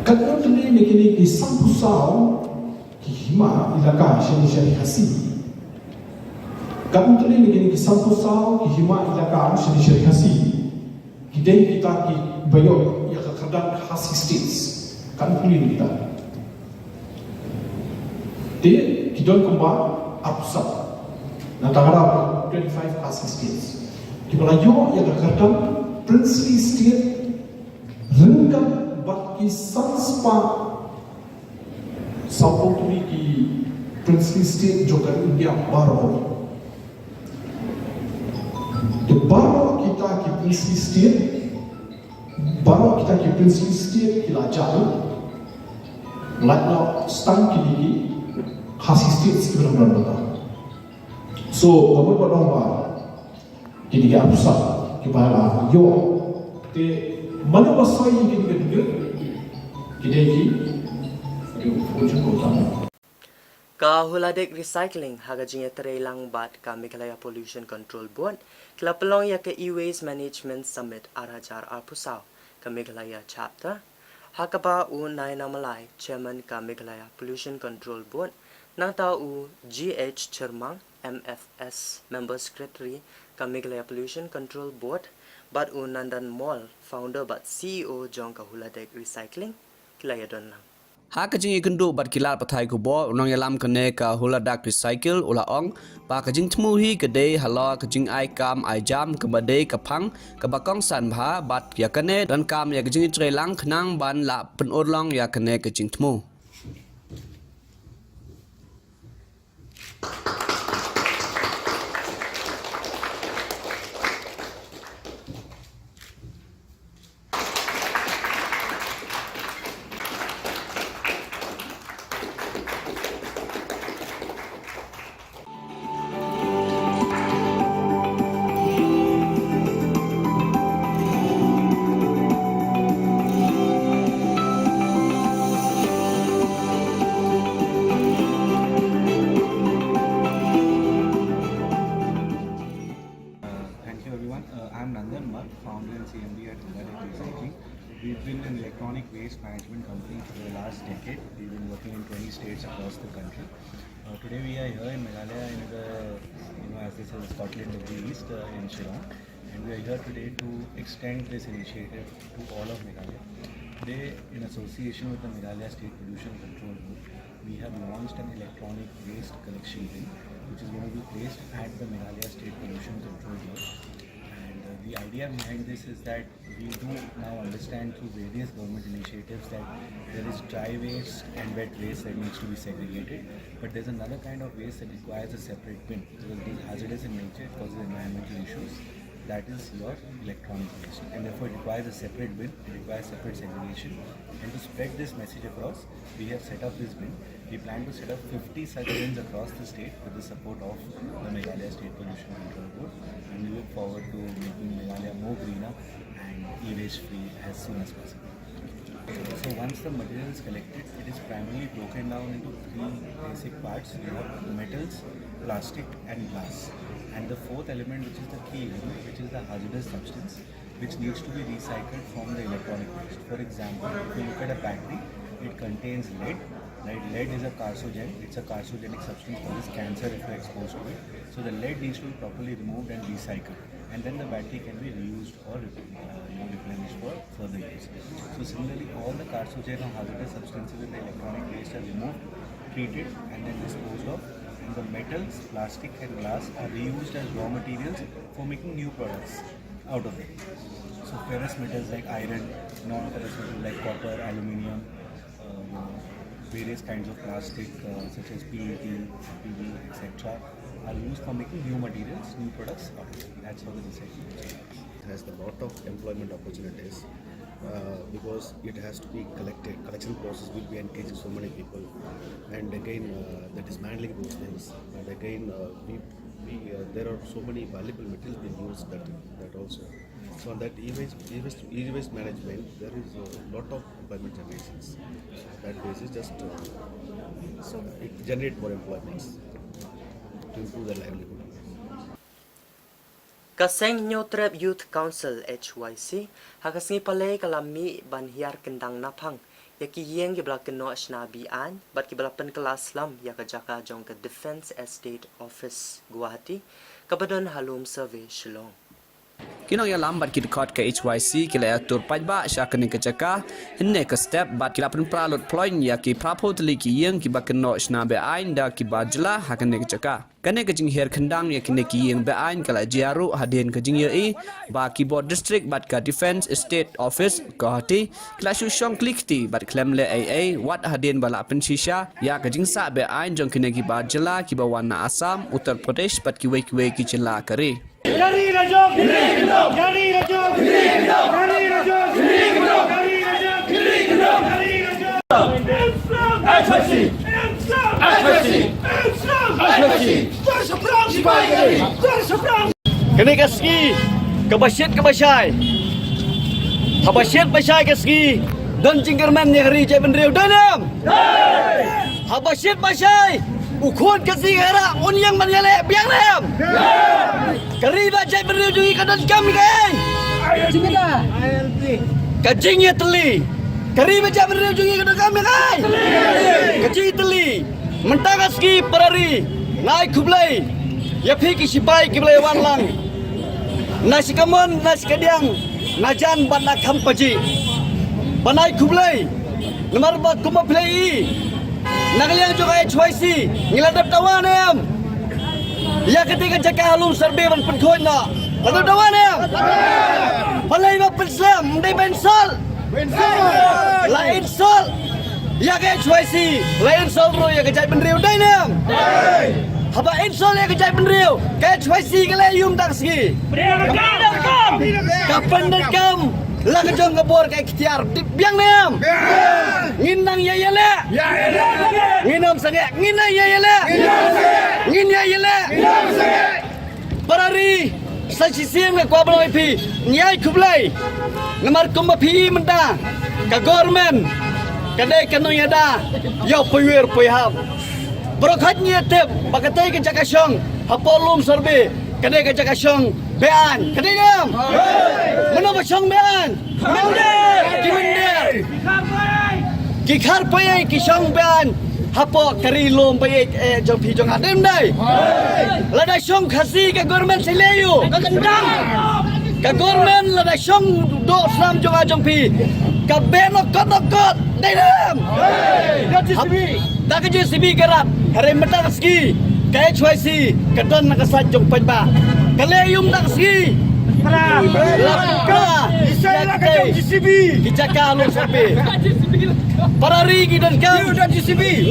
Katno tylli na kine ki samphaw saw ki hima elaka shane sha Ri Khasi. Katno tylli na kine ki samphaw saw ki hima elaka shane sha Ri Khasi ki dei kita kiba ïoh ïa ka kyrdan Khasi States. Katno tylli na kita? Te ki don kumba arphew saw. Nangta ka dei twenty-five Khasi States kiba la ïoh ïa ka kyrdan Princely State ryngkat bad ki san spah saw phew tylli ki Princely State jong ka India baroh. Te baroh kita ki Princely State, baroh kita ki Princely State ki la jah. Lait noh tang kine ki Khasi States kiba don bynta. So, ka mut ba don ba kine ki arphew saw kiba la ïoh. Te mano ba soi ïa kine ki dei ki, ki dei ki, ki dei ki Ka Huladik Recycling ha ka jingïatreilang bad ka Meghalaya Pollution Control Board ki la pynlong ïa ka E-Waste Management Summit ar hajar arphew saw ka Meghalaya Chapter, ha kaba u Naina Malai, Chairman ka Meghalaya Pollution Control Board, nangta u G H Chyrmang, M F S Member Secretary ka Meghalaya Pollution Control Board, bad u Nandan Mall, Founder bad C E O jong ka Huladik Recycling, ki la ïadon lang. Ha ka jingïakynduh bad ki lad pathai khubor, u nongïalam kane ka Huladak Recycle u la ong ba ka jingthmu hi ka dei halor ka jingai kam ai jam kaba dei ka phang kaba kongsan bha, bad ïa kane donkam ïa ka jingïatreilang khnang ban lah pynurlong ïa kane ka jingthmu. We've been an electronic waste management company for the last decade. We've been working in twenty states across the country. Uh, today we are here in Meghalaya in the, you know, as they say, the Scotland of the East, uh, in Shillong. And we are here today to extend this initiative to all of Meghalaya. Today, in association with the Meghalaya State Pollution Control Board, we have launched an electronic waste collection bin, which is going to be placed at the Meghalaya State Pollution Control Board. And uh, the idea behind this is that we do now understand through various government initiatives that there is dry waste and wet waste that needs to be segregated, but there's another kind of waste that requires a separate bin because it is hazardous in nature, it causes environmental issues. That is your electronic waste, and therefore it requires a separate bin, it requires separate segregation. And to spread this message across, we have set up this bin. We plan to set up fifty such bins across the state with the support of the Meghalaya State Pollution Control Board, and we look forward to making Meghalaya more greener and e-waste free as soon as possible. So once the material is collected, it is primarily broken down into three basic parts. You have metals, plastic, and glass. And the fourth element, which is the key element, which is the hazardous substance, which needs to be recycled from the electronic waste. For example, if you look at a battery, it contains lead. Right? Lead is a carcinogen. It's a carcinogenic substance causes cancer if you're exposed to it. So the lead needs to be properly removed and recycled, and then the battery can be reused or uh, you know, replenished for further use. So similarly, all the carcinogen or hazardous substances in the electronic waste are removed, treated, and then disposed of. And the metals, plastic, and glass are reused as raw materials for making new products out of it. So ferrous metals like iron, non-ferrous metals like copper, aluminium, uh, various kinds of plastic uh, such as P E T, P E, et cetera are used for making new materials, new products out of it. That's how the recycling process works. It has a lot of employment opportunities uh, because it has to be collected. Collection process will be engaging so many people, and again uh, the dismantling those things. And again, uh, we, we uh, there are so many valuable materials being used that that also. So on that e-waste, e-waste, e-waste management, there is a lot of employment generations. That basis, just uh, so it generate more employments to improve their livelihood. Ka seng Hynñiewtrep Youth Council H Y C ha ka sngi Palei ka la mih ban hiar kyndang naphang ïa ki ïing kiba la kynnoh shna be-aiñ bad kiba la pynkylla slem ïa ka jaka jong ka Defence Estate Office Guwahati kaba don ha Lum Survey Shillong. Ki nongïalam bad ki dkhot ka H Y C ki la ïatur paidbah sha kane ka jaka hynne ka step bad ki la pynpra lut ploiñ ïa ki phraphew tylli ki ïing kiba kynnoh shna be-aiñ da ki bar jylla ha kane ka jaka. Kane ka jinghiar kyndang ïa kine ki ïing be-aiñ ka la jia ruh hadien ka jingïohi ba ki bor district bad ka Defence Estate Office Guwahati ki la shu shong kli kti bad khlem leh ei ei wat hadien ba la pynshisha ïa ka jingsah be-aiñ jong kine ki bar jylla kiba wan na Assam, Uttar Pradesh bad kiwei kiwei ki jylla ka ri. Jari Rajok! Jari Rajok! Jari Rajok! Jari Rajok! H Y C! H Y C! H Y C! Kane ka sngi kaba shit kaba shai. Haba shit ba shai ka sngi don jingkyrmen ïa ka ri jaitbynriew, dei ne em? Haba shit ba shai u khun ka sngi ka rah un ïeng ban ïaleh, biang ne em? Ka ri bad jaitbynriew jong ngi ka donkam ïa kaei? Ka jingïatylli. Ka ri bad jaitbynriew jong ngi ka donkam ïa kaei? Ka jingïatylli. Mynta ka sngi para ri, nga ai khublei ïa phi ki shipai kiba la wan lang na shi kamon, na shi kadiang, na jan bad na kham pajih. Ban ai khublei namar ba kumba phi la ïohi na ka liang jong ka H Y C ngi la dep dawa ne em ïa kata ka jaka ha Lum Survey ban pynkhuid noh. La dep dawa ne em? Balei ba pynslem? Ym dei ba insult? La insult ïa ka H Y C, la insult ruh ïa ka jaitbynriew, dei ne em? Haba insult ïa ka jaitbynriew, ka H Y C ka leh aïu mynta ka sngi? Ka pyndonkam la ka jong ka bor ka iktiar, biang ne em? Ngin nang ïa ïaleh. Ngin ym sangeh, ngin nang ïa ïaleh. Ngin ïa ïaleh. Para ri, sa shisien nga kwah ban ong ïa phi, ngi ai khublei. Namar kumba phi i mynta, ka government ka dei ka nongïada ïa u paiwir paihap. Baroh khoit ngi ïatip ba katei ka jaka shong hapoh Lum Survey Ka dei ka jaka shong be-aiñ. Ka dei ne em? Mano ba shong be-aiñ? Ki mynder. Ki khar paiei ki shong be-aiñ hapoh ka ri lum paiei, eh, jong phi jong nga, dei ne em? Lada shong Khasi ka government sa leh aïu? Ka government lada shong doh snam jong nga jong phi, ka beh noh kot noh kot, dei ne em? Da ka J C B ka rap. Hynrei mynta ka sngi ka H Y C ka don na ka sait jong paidbah. Ka leh aïu mynta ka sngi? Para. Para. Ki jaka lum survey. Para ri ngi donkam.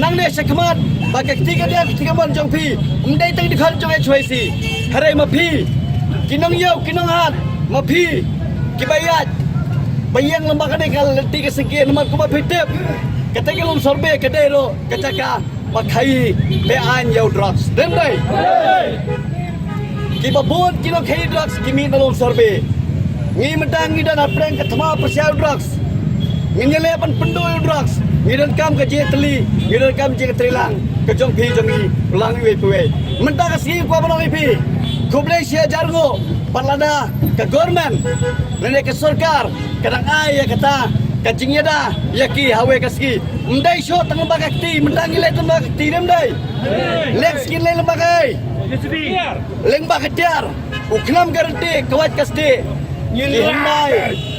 Nangne shakhmat ba ka kti kadiang kti kamon jong phi ym dei tang dkhot jong H Y C. Hynrei ma phi ki nongïew ki nonghat, ma phi kiba ïaid ba ïeng lem bad kane ka lynti ka syngkien, namar kumba phi tip, kata ka lum survey ka dei ruh ka jaka ba khaïi be-aiñ ïa u drugs. Dei ne em? Kiba bun ki nongkhaïi drugs ki mih na lum survey. Ngi mynta ngi don ha pdeng ka thma pyrshah ïa u drugs. Ngin ïaleh ban pynduh ïa u drugs. Ngi donkam ka jingïatylli, ngi donkam jingïatreilang ka jong phi jong ngi, lang iwei pa iwei. Mynta ka sngi kwah ban ong ïa phi, khublei shi hajar nguh bad lada ka government lane ka sorkar ka dang ai ïa kata ka jingïada ïa ki ha kawei ka sngi. Ym dei shuh tang lyngba ka kti, mynta ngi leh tang lyngba ka kti, dei ne em? Leh ka sngi leh lyngba kaei? Lyngba ka tiar. U khnam ka ryntieh, ka wait ka stieh. Ki hyndai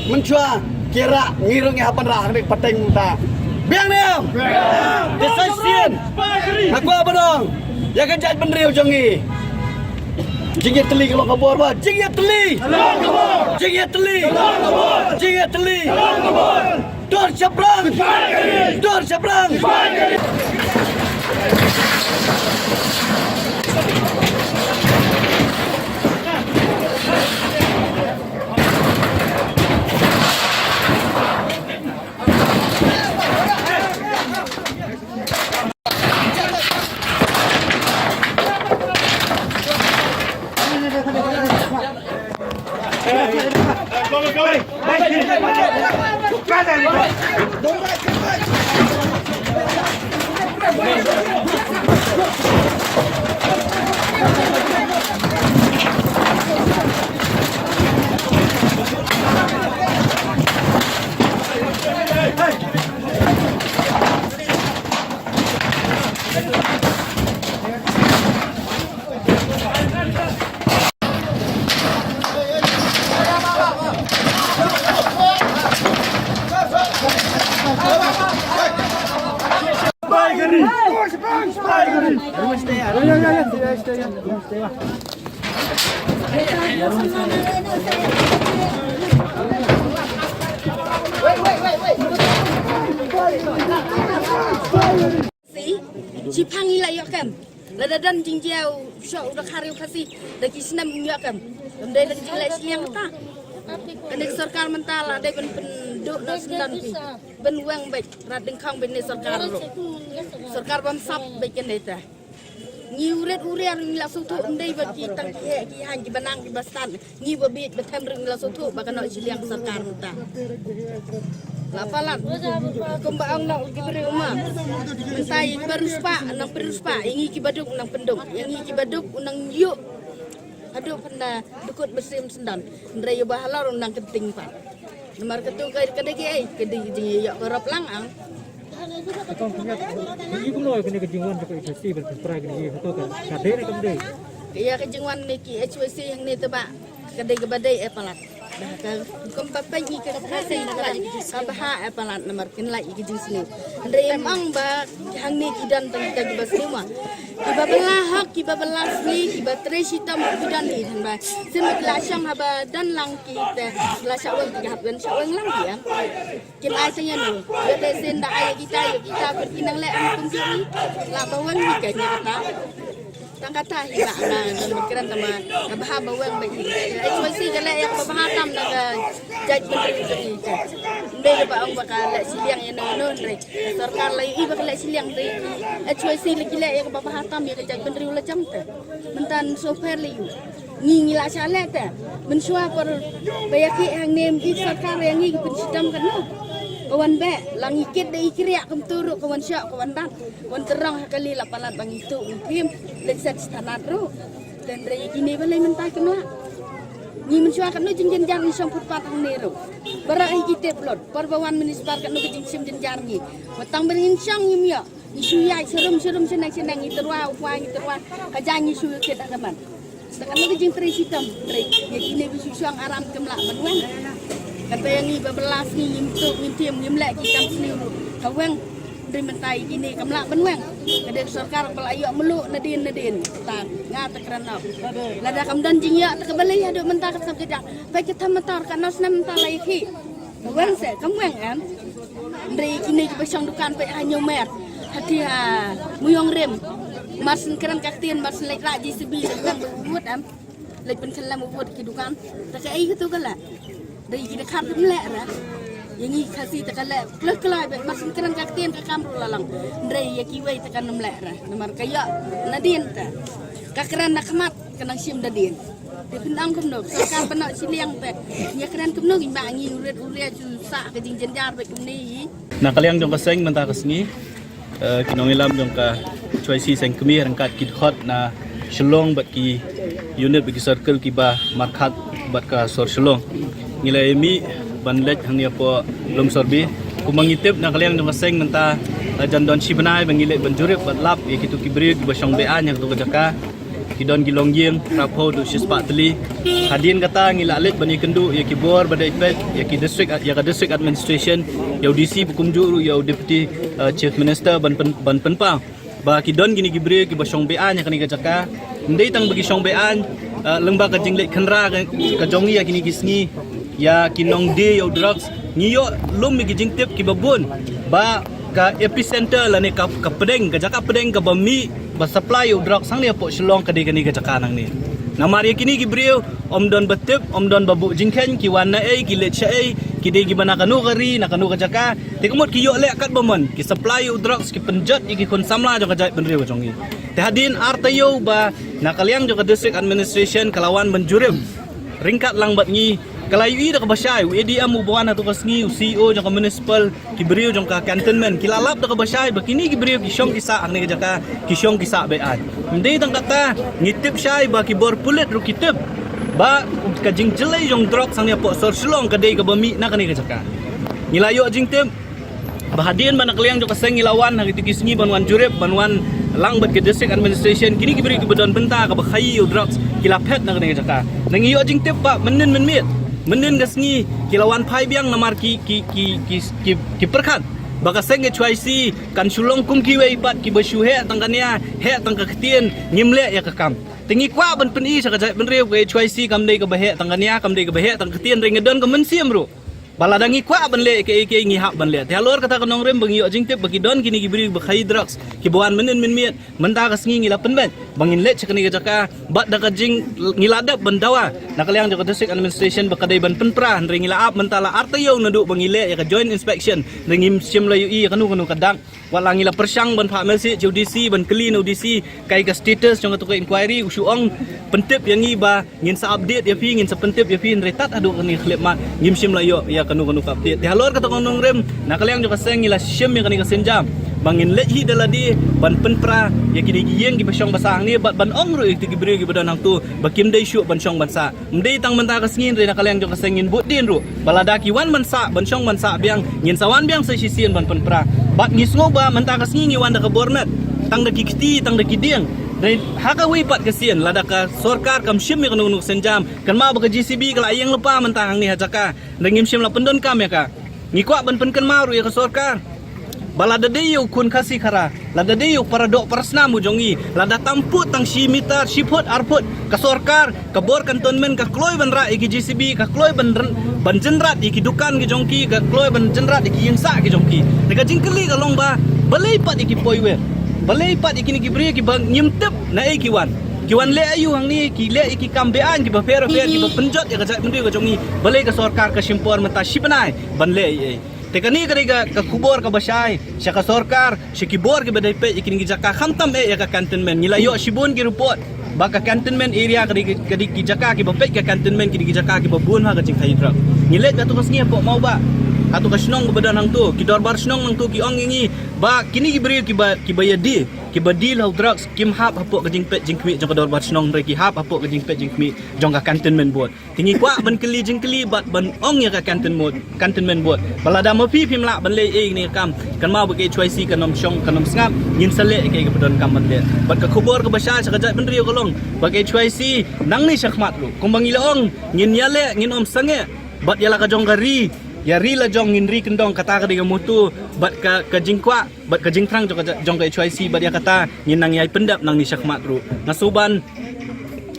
mynshuwa ki rah, ngi ruh ngi hap ban rah ha kane ka pateng mynta. Biang ne em? Te sa shisien nga kwah ban ong ïa ka jaitbynriew jong ngi. Jingïatylli ka long ka bor, ba jingïatylli. Jingïatylli. Jingïatylli. Dur shaphrang. Dur shaphrang. Si, shiphang ngi la ïoh kem. Lada don jingjia u shoh u dkhar ïa u Khasi da ki snem ïoh kem. Ym dei da ka jingleh shiliang kata. Kane ka sorkar mynta la dei ban pynduh noh syndon phi. Ban weng beit, rat dyngkhong beit ne sorkar ruh. Sorkar bym sap beit kane te. Ngi u rit u riar ngi la sngewthuh, ym dei ba ki tang ki heh ki haiñ kiba nang kiba stad. Ngi ba bieit ba them ruh ngi la sngewthuh ba ka noh shiliang sorkar mynta. La palat kumba ong noh ki briew ma. Mynta ïa kiba riewspah nang pynriewspah, ïa ngi kiba duk nang pynduk, ïa ngi kiba duk u nang ïuh haduh pynda dkut ba siem syndon. Hynrei ïa ba halor u nang kynting pat. Namar katu ka, ka dei kaei, ka dei ka jingïoh ka rop lang ang. Ka tong pynïap, ïa kumno kane ka jingwan jong ka H Y C ban pynpra kane ka, ka dei ne kam dei? Ïa ka jingwan ne ki H Y C hangne te ba ka dei kaba dei eh palat. Ba ka kum ba pynïap ka H Y C ka bha eh palat namar kin lait ïa ka jingsniew. Hynrei em ong ba hangne ki don tang kita kiba sniew ma. Kiba bylla hok, kiba bylla sniew, kiba trei shitom ki don hi tang ba. Sim ba ki la shong haba don lang ki te la shah weng ki hap don shah weng lang ki em. Kin ai tang ïa no. Ïa te sien da ai ïa kita, ïa kita pynki nang leh em kum ki. La ba weng hi ka ïa kata. Tang kata hi ba nga don kren tama ka bha ba weng ba hi. H Y C ka leh ïa ka ba bha tam da ka jaitbynriew jong ngi ka. Ym dei ba ong ba ka leh shiliang ïa no no hynrei sorkar la ïohi ba ka leh shiliang te. H Y C la ki leh ïa ka ba bha tam ïa ka jaitbynriew la jong te. Mynta shu pher la ïoh. Ngi ngi la shah leh te. Mynshuwa por ba ïa ki hangne ym ïoh sorkar ïa ngi ki pynshitom katno. Ka wan beh, la ngi kit da i kriah kumtu ruh, ka wan shoh, ka wan bat, wan tyrong ha kali la palat ba ngi tuh ngi thim, leit set standard ruh. Tynrai ïa kine balei mynta kim lah. Ngi mynshuwa katno jingjynjar ngi shong footpath hangne ruh. Baroh hi ki tip lut, por ba wan municipal katno ka jingshim jynjar ngi. Wat tang ba ngin shong ngim ïoh. Ngi shu ïaid sharum sharum shaneng shaneng ngi tyrwa u pwa ngi tyrwa. Ka jaiñ ngi shu kit ha ka mat. Te katno ka jingtrei shitom, trei. Ïa kine ba shu shong aram kim lah ban weng. Kata ïa ngi ba bylla sngi ngim tuh ngim thim ngim leh ki kam sniew ruh. Ka weng. Hynrei mynta ïa kine kam lah ban weng. Ka dei ka sorkar ba la ïoh mluh nadien nadien. Ta nga te kren noh. Lada kam don jingïoh te ka balei haduh mynta ka sngap ka jak. Peit ka tham motor ka nos nam mynta la ïa ki. Weng se kam weng em. Hynrei kine kiba shong dukan peit ha Hynñiewmer, ha ti ha Mawïongrim. Mar syn kren ka ktien, mar syn leit rah J C B leit weng ba u wut em. Leit pynkhyllem u wut ki dukan. Te kaei katu ka leh. Dei ki dkhar kim leh re. Ïa ngi Khasi te ka leh kloi kloi beit, mar syn kren ka ktien ka kam ruh la long. Hynrei ïa kiwei te kan ym leh re. Namar ka ïoh nadien te. Ka kren na khmat ka nang shim nadien. Te pynang kumno, sorkar pynang shiliang te. Ïa kren kumno, ngi ma ngi u rit u riat u sah ka jingjynjar bad kumne hi. Na ka liang jong ka seng mynta ka sngi, eh, ki nongïalam jong ka H Y C Seng Kmie ryngkat ki dkhot na Shillong bad ki unit bad ki circle kiba markhat bad ka sor Shillong. Ngi la ïa mih ban leit hangne hapoh Lumsorbi. Kumba ngi tip na ka liang jong ka seng mynta, eh, jan don shi bnai ba ngi leit ban jurip bad lap ïa kitu ki briew kiba shong be-aiñ ha katu ka jaka. Ki don ki longïing, phra phew haduh shispah tylli. Hadien kata ngi la leit ban ïakynduh ïa ki bor ba dei peit, ïa ki district, ïa ka district administration, ïa u D C ba kumjuh ruh ïa u deputy, eh, chief minister ban pyn, ban pynpaw ba ki don kine ki briew kiba shong be-aiñ ha kane ka jaka. Ym dei tang ba ki shong be-aiñ, eh, lyngba ka jingleit khynra ka, ka jong ngi ïa kine ki sngi ïa ki nongdie ïa u drugs. Ngi ïoh lum ïa ki jingtip kiba bun ba ka epicenter lane ka, ka pdeng, ka jaka pdeng kaba mih ba supply ïa u drugs hangne hapoh Shillong ka dei kane ka jaka nangne. Namar ïa kine ki briew ym don ba tip, ym don ba buh jingkheiñ, ki wan na ei, ki leit sha ei, ki dei kiba na kano ka ri, na kano ka jaka. Te ka mut ki ïoh leh katba mon, ki supply ïa u drugs, ki pynjot ïa ki khun samla jong ka jaitbynriew jong ngi. Te hadien ar taïew ba na ka liang jong ka district administration ka la wan ban jurip ryngkat lang bad ngi, ka la ïohi da kaba shai, u A D M uba wan ha tu ka sngi, u C E O jong ka municipal, ki briew jong ka cantonment, ki la lap da kaba shai ba kine ki briew ki shong ki sah hangne ka jaka, ki shong ki sah be-aiñ. Ym dei tang kata, ngi tip shai ba ki bor pulit ruh ki tip ba ka jingjyllei jong drugs hangne hapoh sor Shillong ka dei kaba mih na kane ka jaka. Ngi la ïoh jingtip ba hadien ba na ka liang jong ka seng ngi la wan ha kitu ki sngi ban wan jurip, ban wan lang bad ka district administration, kine ki briew kiba don bynta kaba khaïi ïa u drugs ki la phet na kane ka jaka. Ngi ïoh jingtip ba mynnin mynmiet, mynnin ka sngi ki la wan phai biang namar ki, ki, ki, ki, ki, ki pyrkhat ba ka seng H Y C kan shu long kum kiwei pat kiba shu heh tang ka nia, heh tang ka ktien, ngim leh ïa ka kam. Te ngi kwah ban pyni sha ka jaitbynriew ka H Y C kam dei kaba heh tang ka nia, kam dei kaba heh tang ka ktien, hynrei nga don ka mynsiem ruh ba lada ngi kwah ban leh kaei kaei ngi hap ban leh. Te halor kata ka nongrim ba ngi ïoh jingtip ba ki don kine ki briew ba khaïi drugs kiba wan mynnin mynmiet, mynta ka sngi ngi la pynbeit ba ngin leit sha kane ka jaka bad da ka jing, ngi la dep ban dawa na ka liang jong ka district administration ba ka dei ban pynpra, hynrei ngi la ap mynta la ar taïew naduh ba ngi leh ïa ka joint inspection, hynrei ngim shym la ïohi ïa kano kano ka dak. Wat la ngi la pyrshang ban phah message ïa u D C, ban kylli na u D C kaei ka status jong katu ka inquiry, u shu ong pyntip ïa ngi ba ngin sa update ïa phi, ngin sa pyntip ïa phi, hynrei tad haduh kane ka khyllipmat ngim shym la ïoh ïa kano kano ka update. Te halor kata ka nongrim, na ka liang jong ka seng ngi la shim ïa kane ka sienjam ba ngin leit hi da lade ban pynpra ïa kine ki ïing kiba shong ba sah hangne bad ban ong ruh ïa kito ki briew kiba don hangto ba kim dei shuh ban shong ban sah. Ym dei tang mynta ka sngi, hynrei na ka liang jong ka seng ngin bud dien ruh ba lada ki wan ban sah, ban shong ban sah biang, ngin sa wan biang sa shisien ban pynpra. Bad ngi sngew ba mynta ka sngi ngi wan da ka bor met, tang da ki kti, tang da ki dieng. Hynrei ha kawei pat ka sien, lada ka sorkar kam shim ïa kano kano ka sienjam, kynmaw ba ka J C B ka la ïeng lypa mynta hangne ha jaka, hynrei ngim shym la pyndonkam ïa ka. Ngi kwah ban pynkynmaw ruh ïa ka sorkar ba lada dei ïa u khun Khasi Khara, lada dei ïa u para doh para snam u jong ngi, lada tam put tang shi meter, shi phut, ar phut, ka sorkar, ka bor cantonment ka kloi ban rah ïa ki J C B, ka kloi ban rn-, ban jynrat ïa ki dukan ki jong ki, ka kloi ban jynrat ïa ki ïing sah ki jong ki. Te ka jingkylli ka long ba balei pat ïa ki poiwir, balei pat ïa kine ki briew kiba ngim tip naei ki wan, ki wan leh aïu hangne, ki leh ïa ki kam be-aiñ kiba pher pher, kiba pynjot ïa ka jaitbynriew ka jong ngi, balei ka sorkar ka shim por mynta shi bnai ban leh ei ei. Te kane ka dei ka, ka khubor kaba shai sha ka sorkar, sha ki bor kiba dei peit ïa kine ki jaka, khamtam eh ïa ka cantonment. Ngi la ïoh shibun ki report ba ka cantonment area ka dei, ka dei ki jaka kiba peit ka cantonment, ki dei ki jaka kiba bun ha ka jingkhaïi drug. Ngi leit katu ka sngi hapoh Mawbah, Hato ka shnong kaba don hangto, ki dorbar shnong hangto ki ong ïa ngi ba kine ki briew kiba, kiba ïa die, kiba die la u drugs, kim hap hapoh ka jingpeit jingkhmih jong ka dorbar shnong, hynrei ki hap hapoh ka jingpeit jingkhmih jong ka cantonment board. Te ngi kwah ban kylli jingkylli bad ban ong ïa ka cantonment board, cantonment board, ba lada ma phi phim lah ban leh ei ei ïa kane ka kam, kynmaw ba ka H Y C kan ym shong, kan ym sngap, ngin sa leh ïa kaei kaba donkam ban leh. Bad ka khubor kaba shai sha ka jaitbynriew ka long ba ka H Y C nangne shakhmat ruh, kumba ngi la ong, ngin ïaleh, ngin ym sangeh. Bad ïa la ka jong ka ri, ïa ri la jong ngin ri kyndong, kata ka dei ka motto bad ka, ka jingkwah bad ka jingthrang jong ka, jong ka H Y C, bad ïa kata ngin nang ïai pyndep nangne shakhmat ruh. Nga sngewbha ban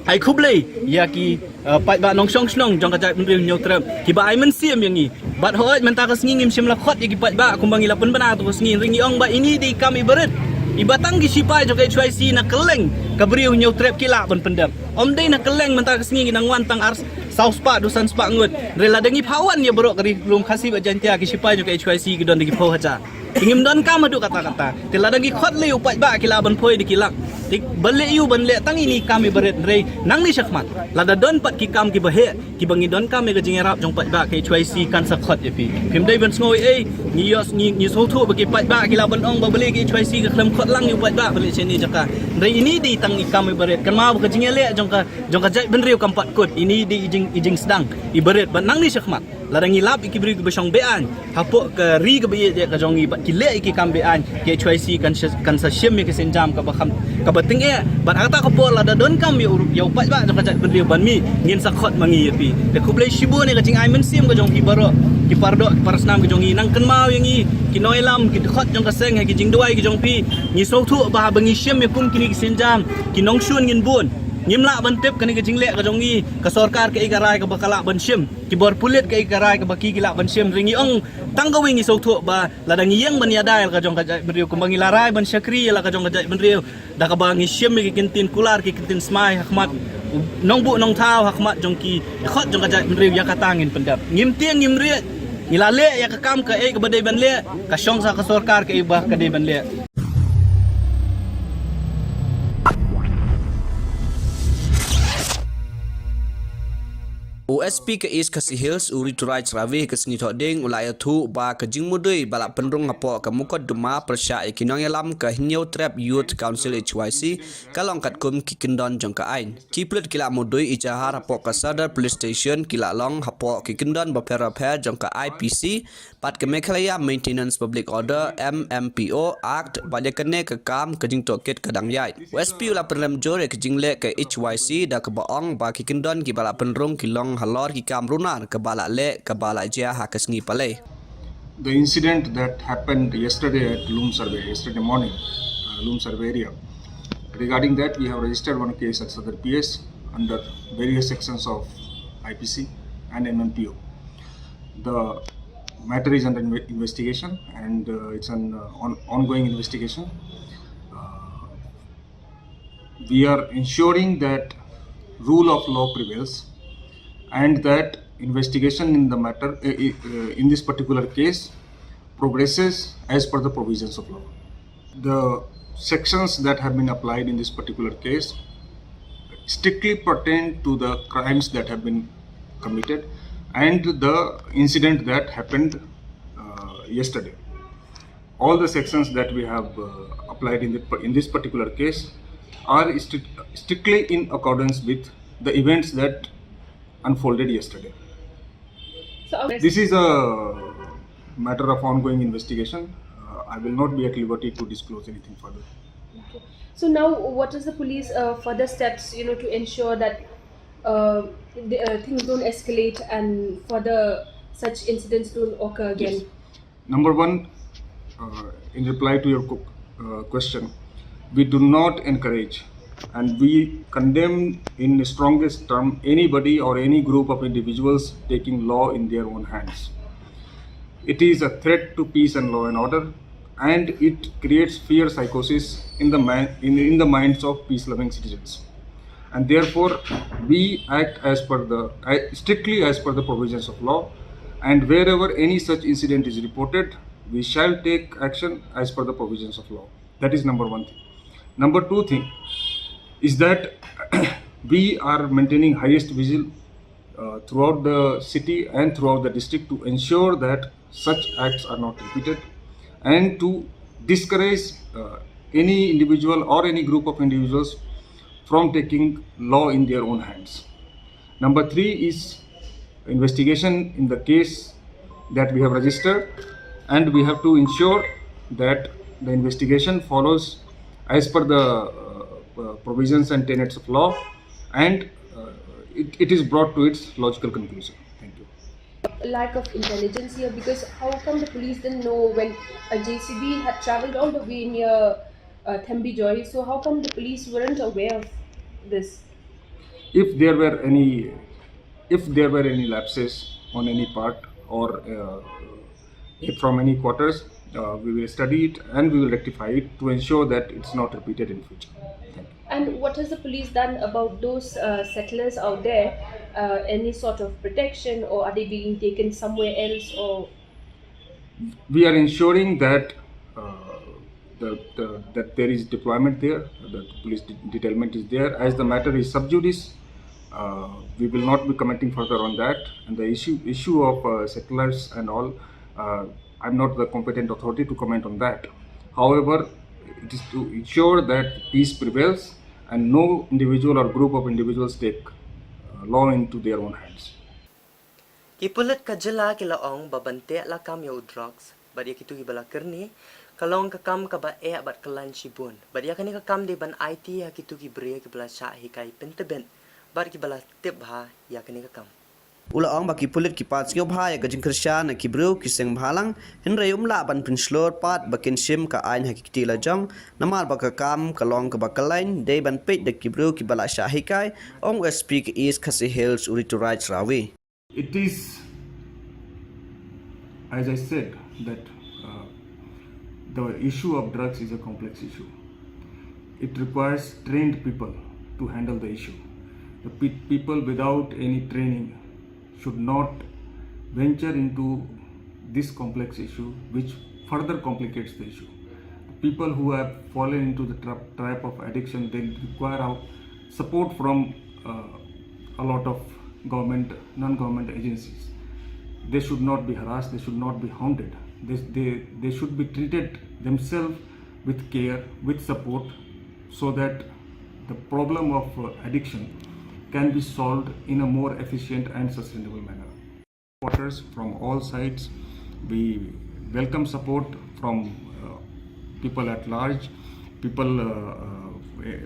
ai khublei ïa ki, uh, paidbah nongshong shnong jong ka jaitbynriew Hynñiewtrep kiba ai mynsiem ïa ngi. Bad hooid mynta ka sngi ngim shym la khot ïa ki paidbah kumba ngi la pynbna tu ka sngi, hynrei ngi ong ba ine i dei i kam iba rit, iba tang ki shipai jong ka H Y C na kylleng ka briew Hynñiewtrep ki lah ban pyndep. Ym dei na kylleng, mynta ka sngi ngi nang wan tang ar, saw spah, du san spah ngut. Hynrei lada ngi phah wan ïa baroh ka ri lum Khasi bad Jaiñtia, ki shipai jong ka H Y C ki don da ki phew hajar. Te ngim donkam haduh katta katta. Te lada ngi khot lei u paidbah ki lah ban poi da ki lak. Te balei ïa u ban leh tang ine i kam iba rit, hynrei nangne shakhmat lada don pat ki kam kiba heh kiba ngi donkam ïa ka jingïarap jong paidbah, ka H Y C kan sa khot ïa phi. Phim dei ban sngew ei ei, ngi ïoh, ngi, ngi sngewthuh ba ki paidbah ki lah ban ong ba balei ka H Y C ka khlem khot lang ïa u paidbah ban leit sha ine i jaka. Hynrei ine i dei tang i kam iba rit, kynmaw ba ka jingïaleh jong ka, jong ka jaitbynriew kam pat kut. Ine i dei i jing, i jingsdang iba rit. Bad nangne shakhmat lada ngi lap ïa ki briew kiba shong be-aiñ hapoh ka ri kaba ïeit ka jong ngi bad ki leh ïa ki kam be-aiñ, ka H Y C kan sa, kan sa shim ïa ka sienjam kaba kham, kaba tyngeh. Bad ha kata ka por lada donkam ïa u, ïa u paidbah jong ka jaitbynriew ban mih, ngin sa khot ma ngi ïa phi. Te khublei shibun ïa ka jingai mynsiem ka jong phi baroh, ki pardoh, ki parasnam ka jong ngi. Nang kynmaw ïa ngi ki nongïalam, ki dkhot jong ka seng ha ki jingduwai ka jong phi. Ngi sngewthuh ba haba ngi shim ïa kum kine ki sienjam, ki nongshun ngin bun. Ngim lah ban tip kane ka jingleh ka jong ngi, ka sorkar kaei ka rai kaba ka lah ban shim, ki bor pulit kaei ka rai kaba ki, ki lah ban shim. Hynrei ngi ong tang kawei, ngi sngewthuh ba lada ngi ïeng ban ïada ïa la ka jong ka jaitbynriew kumba ngi la rai ban shakri ïa la ka jong ka jaitbynriew da kaba ngi shim ïa ki kyntien kular, ki kyntien smai ha khmat u nongbuh nongthaw, ha khmat jong ki dkhot jong ka jaitbynriew, ïa kata ngin pyndep. Ngim tieng ngim rieh, ngi la leh ïa ka kam kaei kaba dei ban leh, ka shong sha ka sorkar kaei ba ka dei ban leh. U S P ka East Khasi Hills, u Rituraj Ravi, ha ka sngi Thohdieng u la ïathuh ba ka jingmudui ba la pynrung hapoh ka mukotduma pyrshah ïa ki nongïalam ka Hynñiewtrep Youth Council, H Y C, ka long katkum ki kyndon jong ka aiñ. Ki pulit ki la mudui ejahar hapoh ka Sadar Police Station, ki la long hapoh ki kyndon bapher bapher jong ka I P C bad ka Meghalaya Maintenance Public Order, M M P O, Act, bad ïa kane ka kam ka jingtohkit ka dang ïaid. U S P u la pynrem jur ïa ka jingleh ka H Y C da kaba ong ba ki kyndon kiba la pynrung ki long halor ki kam runar kaba la leh, kaba la jia ha ka sngi Palei. The incident that happened yesterday at Lum Survey, yesterday morning, uh, Lum Survey area. Regarding that, we have registered one case at Sadar P S under various sections of I P C and M M P O. The matter is under inve-, investigation, and, uh, it's an, uh, on-, ongoing investigation. Uh, we are ensuring that rule of law prevails and that investigation in the matter, uh, uh, in this particular case progresses as per the provisions of law. The sections that have been applied in this particular case strictly pertain to the crimes that have been committed and the incident that happened, uh, yesterday. All the sections that we have, uh, applied in the, in this particular case are stri-, strictly in accordance with the events that unfolded yesterday. So, uh, this is a matter of ongoing investigation. Uh, I will not be at liberty to disclose anything further. Okay. So now, what is the police, uh, further steps, you know, to ensure that, uh, the, uh, things don't escalate and further such incidents don't occur again? Yes. Number one, uh, in reply to your qu-, uh, question, we do not encourage and we condemn in the strongest term anybody or any group of individuals taking law in their own hands. It is a threat to peace and law and order, and it creates fear psychosis in the mi-, in, in the minds of peace-loving citizens. And therefore, we act as per the, uh, strictly as per the provisions of law, and wherever any such incident is reported, we shall take action as per the provisions of law. That is number one thing. Number two thing is that we are maintaining highest vigil, uh, throughout the city and throughout the district to ensure that such acts are not repeated, and to discourage uh, any individual or any group of individuals from taking law in their own hands. Number three is investigation in the case that we have registered, and we have to ensure that the investigation follows as per the uh, uh, provisions and tenets of law, and uh, it, it is brought to its logical conclusion. Thank you. Lack of intelligence here, because how come the police didn't know when a J C B had traveled all the way near uh, Thembijoy? So how come the police weren't aware of this? If there were any, if there were any lapses on any part or uh, from any quarters, uh, we will study it and we will rectify it to ensure that it's not repeated in future. Thank you. And what has the police done about those uh, settlers out there? Uh, any sort of protection, or are they being taken somewhere else? Or We are ensuring that uh, the, the, that there is deployment there, that the police de- detailment is there. As the matter is sub judice, uh, we will not be commenting further on that. And the issue issue of uh, settlers and all, uh, I'm not the competent authority to comment on that. However, it is to ensure that peace prevails and no individual or group of individuals take uh, law into their own hands. Ki pulit ka jylla ki la ong ba ban teh lakam ïa u drugs bad ïa kitu ki ba la kyrni ka long ka kam kaba eh bad ka lain shibun, bad ïa kane ka kam dei ban aiti ha kitu ki briew ki ba la shah hikai pyntbit bad ki ba la tip bha ïa kane ka kam. U la ong ba ki pulit ki pan sngewbha ïa ka jingkyrshan na ki briew ki seng bhalang, hynrei um lah ban pynshlur pat ba kin shim ka aiñ ha ki kti la jong, namar ba ka kam ka long kaba ka lain, dei ban peit da ki briew ki ba la shah hikai, ong S P ka East Khasi Hills u Rituraj Ravi. It is, as I said, that uh, the issue of drugs is a complex issue. It requires trained people to handle the issue. The pe- people without any training should not venture into this complex issue, which further complicates the issue. The people who have fallen into the trap, trap of addiction, they require our support from uh, a lot of government, non-government agencies. They should not be harassed, they should not be hounded. They, they, they should be treated themselves with care, with support, so that the problem of uh, addiction can be solved in a more efficient and sustainable manner. Supporters from all sides. We welcome support from uh, people at large, people, uh, uh, eh,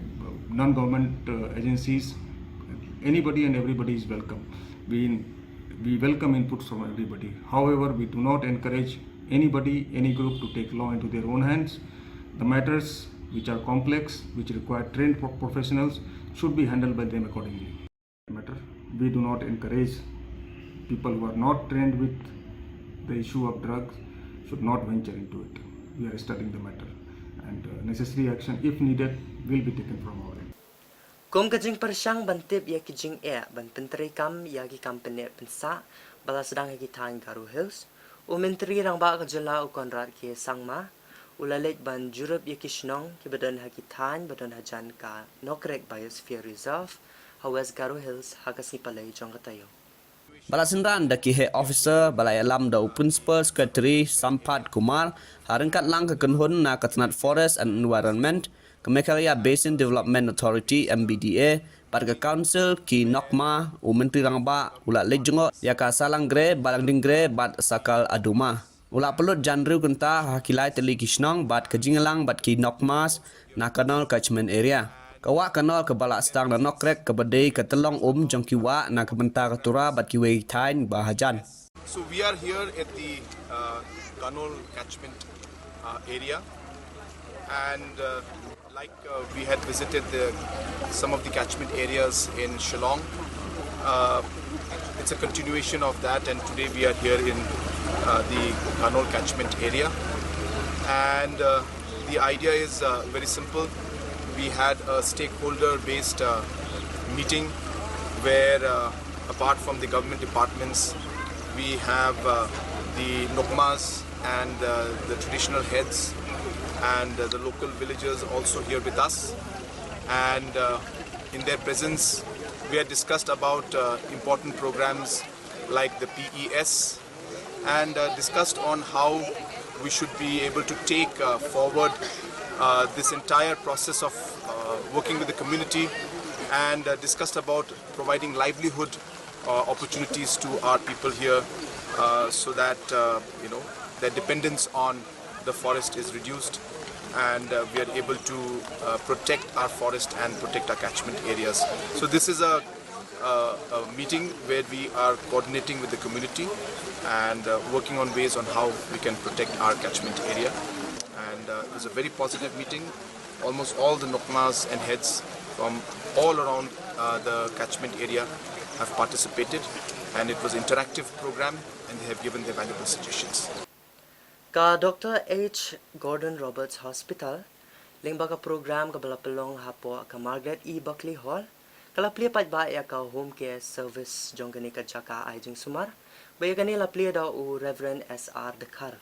non-government uh, agencies. Anybody and everybody is welcome. We, we welcome inputs from everybody. However, we do not encourage anybody, any group to take law into their own hands. The matters which are complex, which require trained pro- professionals, should be handled by them accordingly. Matter. We do not encourage people who are not trained with the issue of drugs should not venture into it. We are studying the matter, and uh, necessary action, if needed, will be taken from our end. Kum ka jingpyrshang ban tip ïa ki jingeh ban pyntreikam ïa ki kam pynneh pynsah ba la sdang ha ki thaiñ Garo Hills, u Myntri Rangbah ka jylla u Conrad K Sangma u la leit ban jurip ïa ki shnong ki ba don ha ki thaiñ ba don hajan ka Nokrek Biosphere Reserve ha West Garo Hills ha ka sngi Palei jong ka taïew. Ba la synran da ki heh officer ba la ïalam da u Principal Secretary Sampath Kumar, ha ryngkat lang ka kynhun na ka tnat Forest and Environment, ka Meghalaya Basin Development Authority, M B D A, bad ka Council ki Nokma, u Myntri Rangbah u la leit jngoh ïa ka Salang Gre, Balang Ding Gre bad Sakal Aduma. U la pynlut jan hynriew kynta ha ki lai tylli ki shnong bad ka jingïalang bad ki Nokmas na Kanol Catchment Area. Ka wah Kanol kaba la sdang na Nokrek kaba dei ka tyllong um jong ki wah na ka bynta ka Tura bad kiwei ki thaiñ ba hajan. So we are here at the uh, Kanol catchment uh, area, and uh, like uh, we had visited the, some of the catchment areas in Shillong. Uh, it's a continuation of that, and today we are here in uh, the Kanol catchment area. And uh, the idea is uh, very simple. We had a stakeholder-based uh, meeting where, uh, apart from the government departments, we have uh, the Nokmas and uh, the traditional heads and uh, the local villagers also here with us. And uh, in their presence, we had discussed about uh, important programs like the P E S and uh, discussed on how we should be able to take uh, forward uh, this entire process of uh, working with the community, and uh, discussed about providing livelihood uh, opportunities to our people here, uh, so that uh, you know their dependence on the forest is reduced, and uh, we are able to uh, protect our forest and protect our catchment areas. So this is a, a, a meeting where we are coordinating with the community and uh, working on ways on how we can protect our catchment area. And uh, it was a very positive meeting. Almost all the Nokmas and heads from all around uh, the catchment area have participated, and it was an interactive program, and they have given their valuable suggestions. Ka Doctor H Gordon Roberts Hospital, lyngba ka program kaba la pynlong hapoh ka Margaret E Buckley Hall, ka la plie paidbah ïa ka home care service jong kane ka jaka ai jingsumar, bad ïa kane la plie da u Reverend S R Dkhar,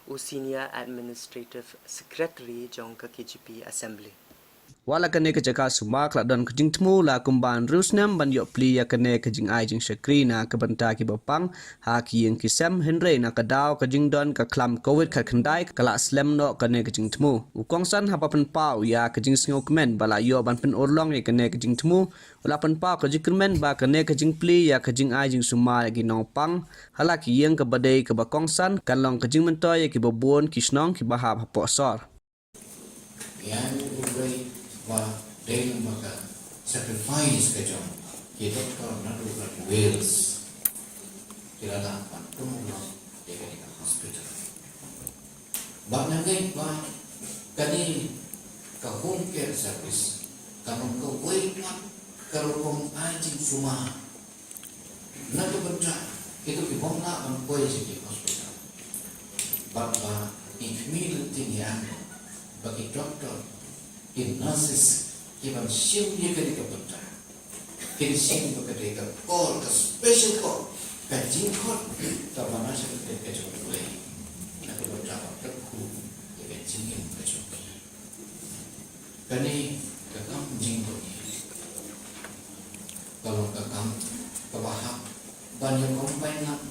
u Senior Administrative Secretary jong ka K J P Assembly. Wat la kane ka jaka sumar ka la don ka jingthmu la kumba hynriew snem ban ïoh plie ïa kane ka jingai jingshakri na ka bynta kiba pang ha ki ïing ki sem, hynrei na ka daw ka jingdon ka khlam Covid khatkhyndai ka la slem noh kane ka jingthmu. U kongsan haba pynpaw ïa ka jingsngewkmen ba la ïoh ban pynurlong ïa kane ka jingthmu, u la pynpaw ka jingkyrmen ba kane ka jingplie ïa ka jingai jingsumar ïa ki nongpang ha la ki ïing kaba dei kaba kongsan kan long ka jingmyntoi ïa kiba bun ki shnong kiba hap hapoh sor. Ïa u briew ba dei namar ka sacrifice ka jong ki doktor naduh na Wales, ki la lah ban pynlong ïa kane ka hospital. Bad nga ngeit ba kane ka home care service ka long kawei pat ka rukom ai jingsumar na ka bynta kito ki bym lah ban poi sha ki hospital. Bad ba i khmih lynti ïa ba ki doktor, ki nurses, ki ban shim ïa kane ka bynta, kin shim ba ka dei ka call, ka special call, ka jingkhot kaba na sha ka dei ka jong U Blei na ka bynta ban kyrkhu ïa ka jingim ka jong ki. Kane ka kam jingdonkam ka long ka kam kaba hap ban ïa combine lang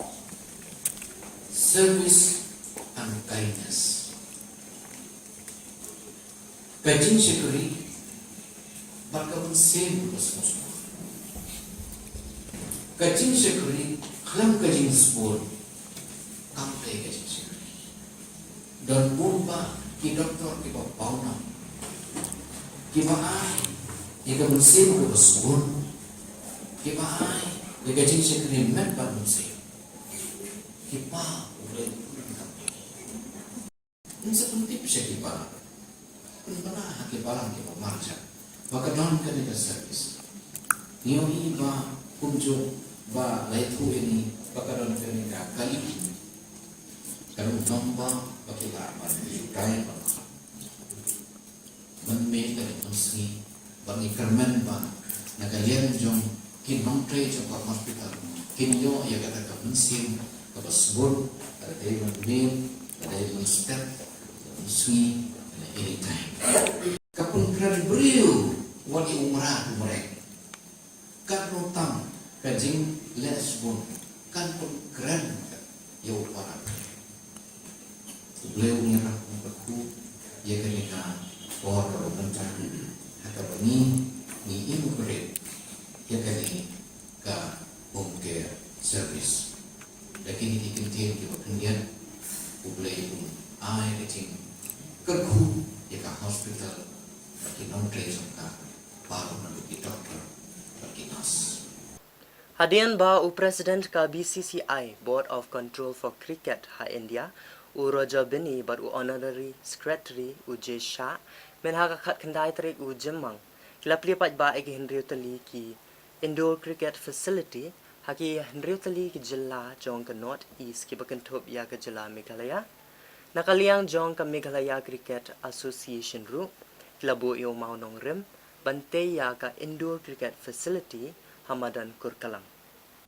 service and kindness. Ka jingshakri bad ka mynsiem ka sngewsynei. Ka jingshakri khlem ka jingsbun kam dei ka jingshakri. Don bun bah ki doktor kiba pawnam, kiba ai ïa ka mynsiem kaba sbun, kiba ai ïa ka jingshakri met bad mynsiem, kiba U Blei u pyndonkam ïa ki. Ngin sa pyntip sha ki balang, pynbna ha ki balang kiba marjan ba ka don kane ka service. Ngi ïohi ba kumjuh ba la ïathuh ïa ngi ba ka don kane ka kali, ka don number ba ki lah ban ïoh ban mynmiet lane mynsngi. Bad ngi kyrmen ba na ka liang jong ki nongtrei jong ka hospital kin ïoh ïa kata ka mynsiem kaba sbun, lada dei mynmiet, lada dei mynstep, mynsngi, lane anytime. Ka pynkren briew wat ïa u mrad u mreng. Katno tam ka jingleh sbun kan pynkren ïa u para. U Blei un ïarap un kyrkhu ïa kane ka por kaba mynta ha kaba ngi, ngi inaugurate ïa kane ka home care service. Da kine ki kyntien kiba khyndiat, U Blei un ai ka jingkyrkhu ïa ka hospital bad ki nongtrei jong ka, baroh naduh ki doktor bad ki nurse. Hadien ba u President ka B C C I, Board of Control for Cricket ha India, u Roger Binny bad u Honorary Secretary u J Shah, mynha ka khatkhyndai tarik u Jymmang, ki la plie paidbah ïa ki hynriew tylli ki indoor cricket facility ha ki hynriew tylli ki jylla jong ka North East kiba kynthup ïa ka jylla Meghalaya. Na ka liang jong ka Meghalaya Cricket Association ruh, ki la buh ïa u mawnongrim ban tei ïa ka indoor cricket facility ha madan Kurkalang.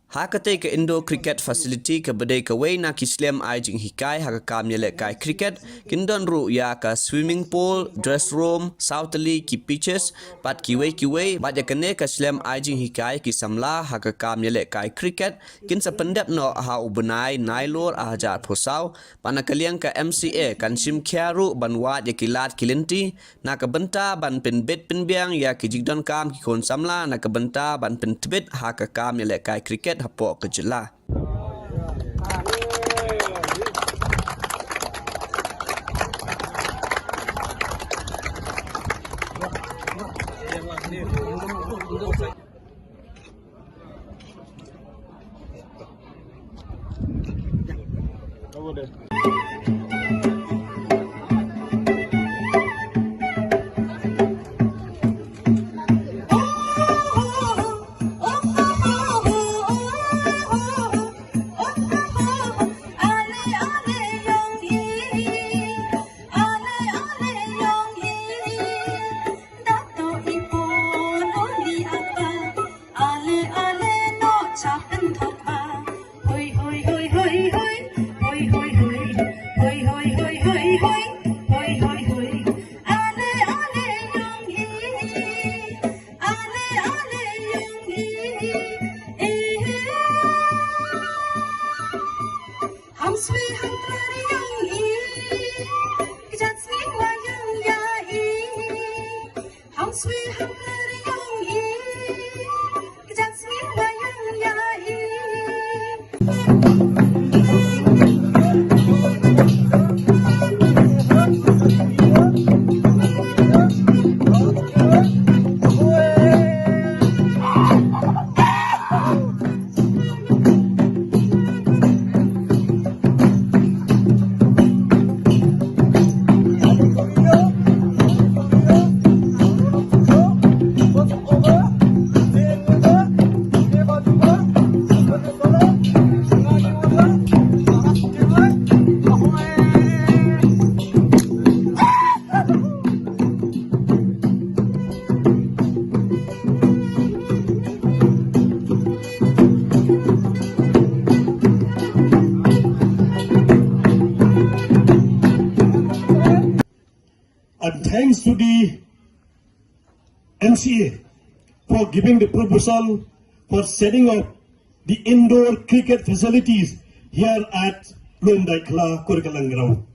Ha katei ka indoor cricket facility kaba dei kawei na ki slem ai jinghikai ha ka kam ïalehkai cricket, kin don ruh ïa ka swimming pool, dress room, saw tylli ki pitches, bad kiwei kiwei, bad ïa kane ka slem ai jinghikai ki samla ha ka kam ïalehkai cricket, kin sa pyndep noh ha u bnai Nailur arhajar arphew saw, bad na ka liang ka M C A kan shim khia ruh ban wad ïa ki lad ki lynti, na ka bynta ban pynbit pynbiang ïa ki jingdonkam ki khun samla, na ka bynta ban pyntbit ha ka kam ïalehkai cricket hapoh ka jylla. And thanks to the M C A for giving the proposal for setting up the indoor cricket facilities here at Lum Dai Khla Kurikallang ground.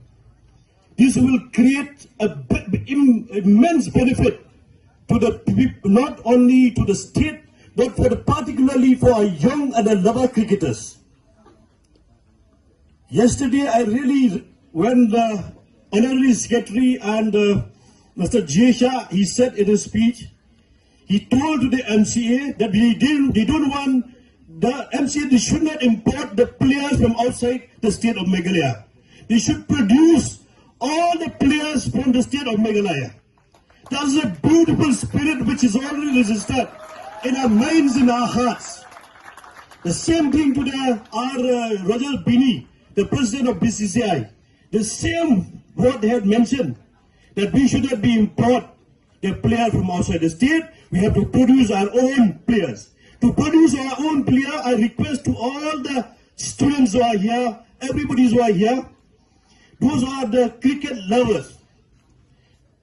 This will create a b- b- im- immense benefit to the peop- not only to the state, but for the, particularly for our young and our lover cricketers. Yesterday, I really, when the Honorary Secretary and uh, Mister Jesha, he said in his speech, he told to the M C A that he didn't, they don't want the M C A, they should not import the players from outside the state of Meghalaya. They should produce all the players from the state of Meghalaya. That's a beautiful spirit which is already registered in our minds, in our hearts. The same thing to the our uh, Roger Bini, the president of B C C I. The same word they had mentioned that we should not be import the player from outside the state. We have to produce our own players. To produce our own player, I request to all the students who are here, everybody who are here, those are the cricket lovers.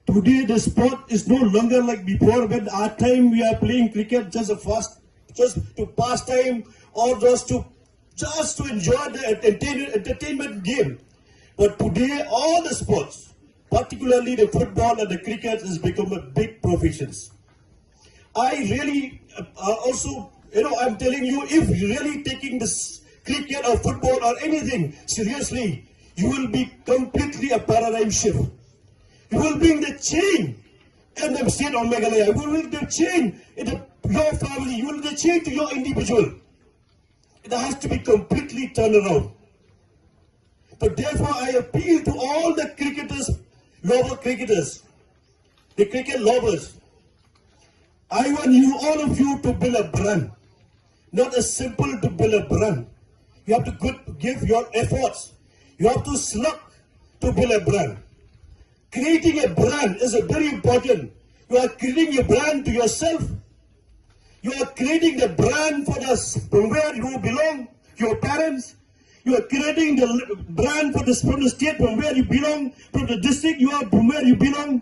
Today the sport is no longer like before, when our time we are playing cricket just a fast, just to pass time or just to just to enjoy the entertain, entertainment game. But today all the sports, particularly the football and the cricket, has become a big profession. I really uh, also, you know, I'm telling you, if you're really taking this cricket or football or anything seriously, you will be completely a paradigm shift. You will bring the change in the state of Meghalaya. You will bring the change in the, your family. You will bring the change to your individual. It has to be completely turned around. So therefore, I appeal to all the cricketers, lover cricketers, the cricket lovers. I want you, all of you, to build a brand. Not a simple to build a brand. You have to good, give your efforts. You have to slug to build a brand. Creating a brand is a very important. You are creating a brand to yourself. You are creating the brand for the s- from where you belong, your parents. You are creating the l- brand for the from the state from where you belong, from the district you are from where you belong.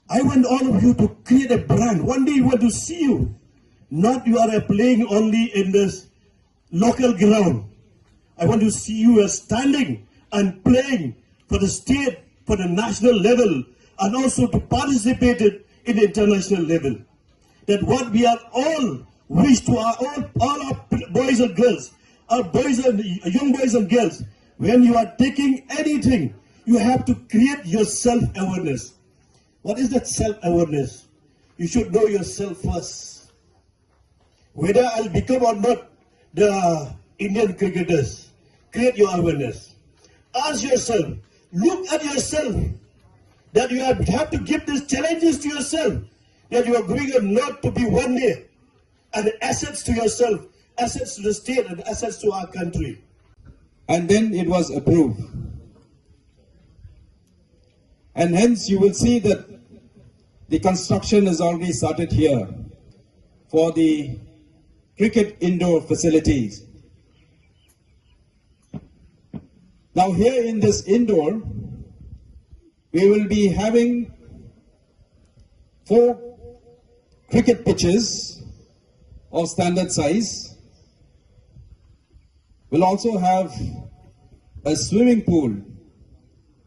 I want all of you to create a brand. One day we want to see you. Not you are playing only in this local ground. I want to see you as standing and playing for the state, for the national level, and also to participate it in the international level. That what we are all wish to our all, all our boys and girls, our boys and young boys and girls, when you are taking anything, you have to create your self-awareness. What is that self-awareness? You should know yourself first. Whether I'll become or not the Indian cricketers, create your awareness. Ask yourself, look at yourself, that you have, have to give these challenges to yourself, that you are going or not to be one day and assets to yourself, assets to the state, and assets to our country. And then it was approved. And hence you will see that the construction has already started here for the cricket indoor facilities. Now here in this indoor, we will be having four cricket pitches of standard size. We'll also have a swimming pool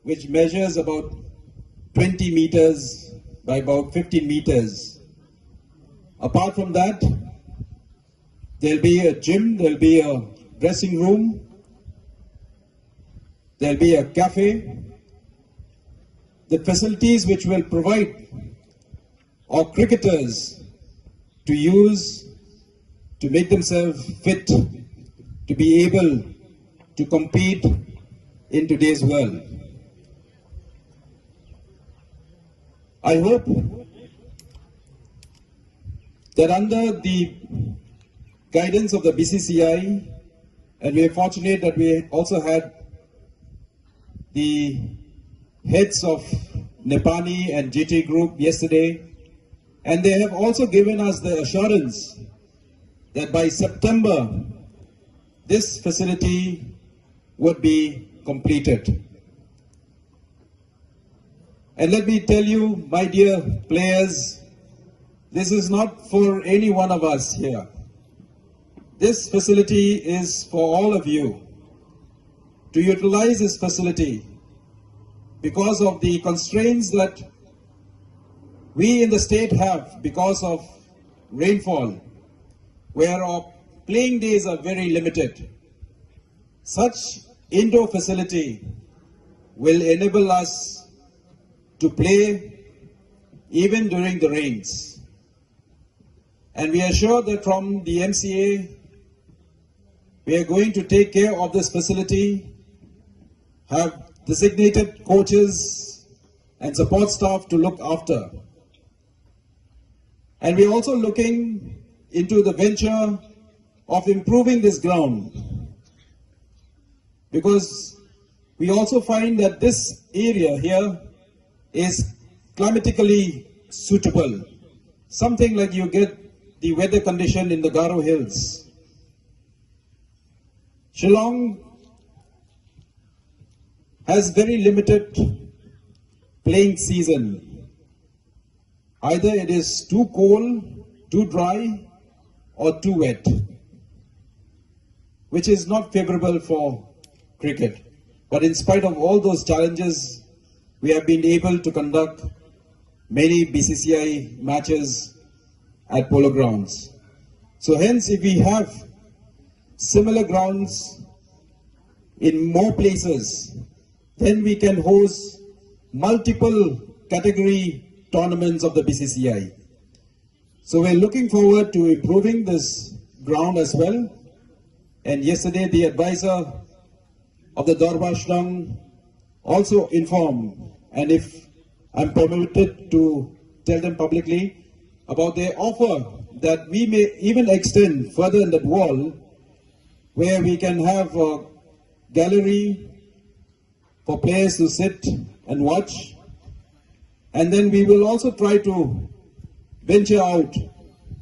which measures about twenty meters by about fifteen meters. Apart from that, there'll be a gym, there'll be a dressing room, there'll be a cafe. The facilities which will provide our cricketers to use to make themselves fit to be able to compete in today's world. I hope that under the guidance of the B C C I, and we are fortunate that we also had the heads of Nepani and G T Group yesterday, and they have also given us the assurance that by September, this facility would be completed. And let me tell you, my dear players, this is not for any one of us here. This facility is for all of you to utilize this facility because of the constraints that we in the state have because of rainfall, where our playing days are very limited. Such indoor facility will enable us to play even during the rains. And we are sure that from the M C A, we are going to take care of this facility, have designated coaches and support staff to look after. And we are also looking into the venture of improving this ground, because we also find that this area here is climatically suitable, something like you get the weather condition in the Garo Hills. Shillong has very limited playing season. Either it is too cold, too dry, or too wet, which is not favorable for cricket. But in spite of all those challenges, we have been able to conduct many B C C I matches at Polo Grounds. So hence, if we have similar grounds in more places, then we can host multiple category tournaments of the B C C I. So we're looking forward to improving this ground as well. And yesterday, the advisor of the Dorbar Shnong also informed, and if I'm permitted to tell them publicly, about their offer that we may even extend further in that wall where we can have a gallery for players to sit and watch. And then we will also try to venture out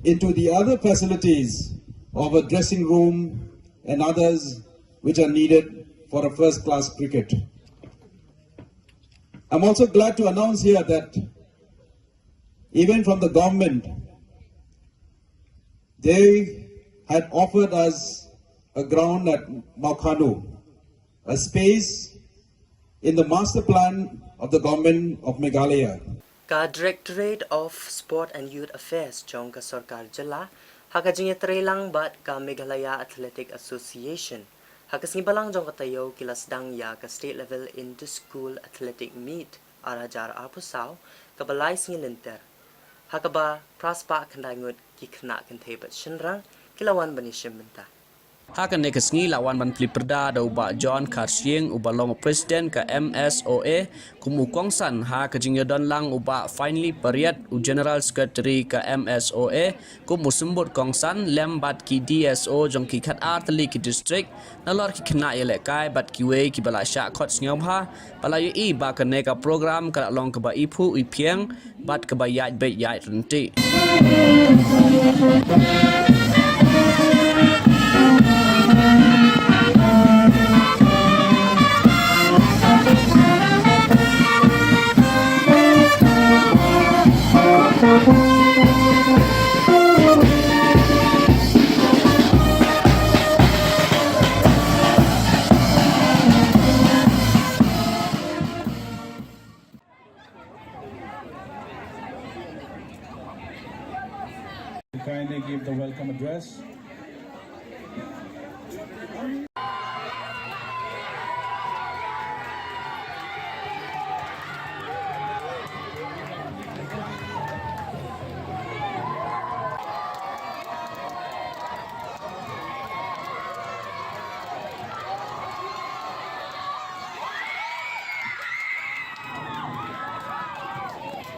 into the other facilities of a dressing room and others which are needed for a first class cricket. I'm also glad to announce here that even from the government, they had offered us a ground at Mawkhanu, a space in the master plan of the government of Meghalaya. Ka Directorate of Sport and Youth Affairs jong ka Sorkar Jylla, ha ka jingïatreilang bad ka Meghalaya Athletic Association, ha ka sngi Balang jong ka taïew ki la sdang ïa ka State Level Inter-School Athletic Meet ar hajar arphew saw, kaba lai sngi lynter, ha kaba phra spah khyndai ngut ki khynnah kynthei bad shynrang ki la wan ban ïashim bynta. Ha kane ka sngi la wan ban plie pyrda da u Bah John Kharshiing, uba long u President ka M S O A, kum u kongsan ha ka jingïadon lang u Bah Finely Pariat, u General Secretary ka M S O A, kum u symbud kongsan lem bad ki D S O jong ki khatar tylli ki district, nalor ki khynnah ïalehkai bad kiwei kiba la shah khot sngewbha, ba la ïohi ba kane ka program ka la long kaba iphuh iphieng bad kaba ïaid beit ïaid ryntih. Kindly give the welcome address.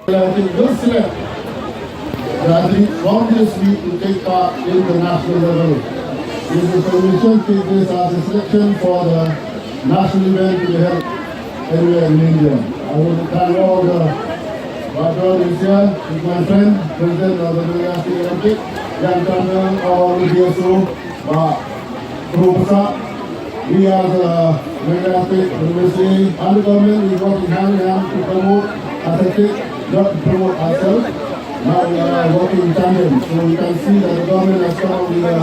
I think will select the athlete from this week to take part in the national level. This is permission take place as a selection for the national event to be held anywhere in India. I want to thank all the background is here with my friend, President of the Meghalaya State Olympic, Yang Tandon, all the D S O, Bah Kru Pasar. We as a Meghalaya State University and the government is working hand in hand to promote athletics, not to promote ourselves. Now we are working in tandem, so we can see that the government has come up with uh,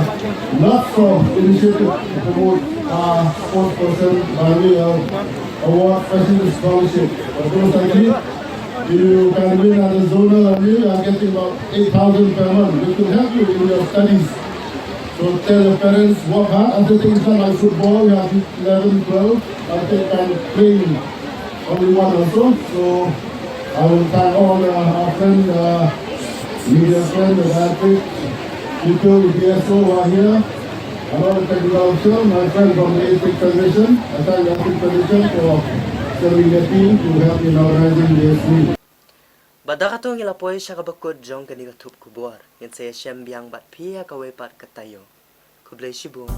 lots of initiatives to promote our sports person by way of award, special scholarship. For those like you, if you can win at the zonal level, you are getting about eight thousand per month, which will help you in your studies. So tell your parents, work hard. Athletics is not like football, you have eleven, twelve. Athletics can play only one also. So I will thank all uh, our friends, uh, media friends, the dietary people, the D S O who are here, and all the technical officials, my friend from the Athletic Federation. I thank the Athletic Federation for sending their team to help in organizing this meet. Bad da kato ngi la poi sha kaba kut jong kane ka thup khubor. Ngin sa ïashem biang bad phi ha kawei pat ka taïew. Khublei shibun.